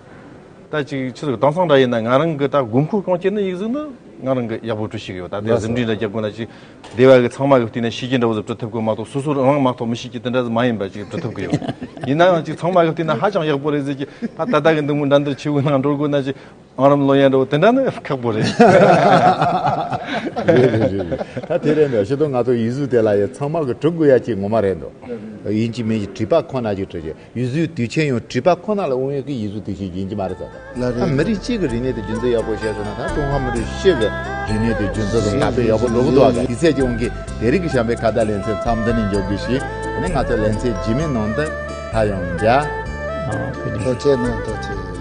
ད་ཅིག་ཆི་ཟིག་དེང་སང་འདྲ་ཡིན་ན་ང་རང་གི་ད་དགོས་མཁོ་སྐོང་བྱས་ན་ཡིག་གཟུགས་ནི་ང་རང་གི་ཡག་པོ་བྲི་ཤེས་གི་ཡོད། ད་དེ་ལགས་སོ། ཟིན་བྲིས་འདྲ་རྒྱག་དགོས་ན་ཅིག་སྡེ་བ་གི་ཚང་མ་གི་བལྟས་ན་ཤེས་ཀྱི་འདྲ་བོ་ཟིག་བྲི་ཐུབ་གི་མ་གཏོགས། སོ་སོ་རང་མ་གཏོགས་མི་ཤེས་ཀྱི་དེ་འདྲ་ཟིག་མ་ཡིན་པ་ཅིག་བྲི་ཐུབ་གི་ཡོད། ཡིན་ན་ཡང་ཅིག་ཚང་མ་གི་བལྟས་ན་ཧ་ཅང་ཡག་པོ་རེད་ཟེར་གྱི། ད་ད་ལྟ་གི་འདི་མོ་འགྲན་བསྡུར་ཆེ་བོའི་ནང་འགྲོ་དགོས་ན་ཅིག་ཨང་རིམ་ལོན་ཡ་འདྲ་བོ་དེ་འདྲ་ནི་ཁག་པོ་རེད། རེད་རེད་རེད་རེད། ད་དེ་རེད་འདུག། ཞུ་དོན་ང་ཚོ་ཡིག་གཟུགས་དེ་ལ་ཡ་ཚང་མ་གི་བྲི་དགོས་ཡ་ཅིག་ངོ་མ་རེད་འདུག། ཡིན་གཅིག་མིན་གཅིག་བྲིས་པ་ཁོ་ན་ཅིག་བྲི་རྒྱུ། ཡིག་གཟུགས་དུས་ཆེན་ཡང་བྲིས་པ་ཁོ་ན་ལ་དབང་ཡོད་ཀྱི་ཡིག་གཟུགས་དུས་ཆེན་ཡིན་གྱི་མ་རེད་ཟེར། ལགས་རེད། ད་མི་རིགས་གཅིག་གི་རིག་གནས་དེ་རྒྱུན་འཛིན་ཡག་པོ་བྱས་སོང་ན་ད་ཀྲུང་ཧྭ་མི་རིགས་སྤྱི་གི་རིག་གནས་དེ་རྒྱུན་འཛིན་དང་ཁ་ཕན་ཡག་པོ་འགྲོ་གི་འདུག་ག། དེ་ཚེ་ཀྱི་དབང་གིས་དེ་རིང་གི་བྱམས་པའི་ཁ་བརྡ་ལེ་ཚན་མཚམས་འདི་ནས་འཇོག་རྒྱུ་ཞིག། དེ་ནས་ང་ཚོ་ལེ་ཚན་རྗེས་མའི་ནང་དུ་ད་ཡང་མཇལ། ཨ། ཐུགས་རྗེ་གནང་། ཐུགས་རྗེ་ཆེ།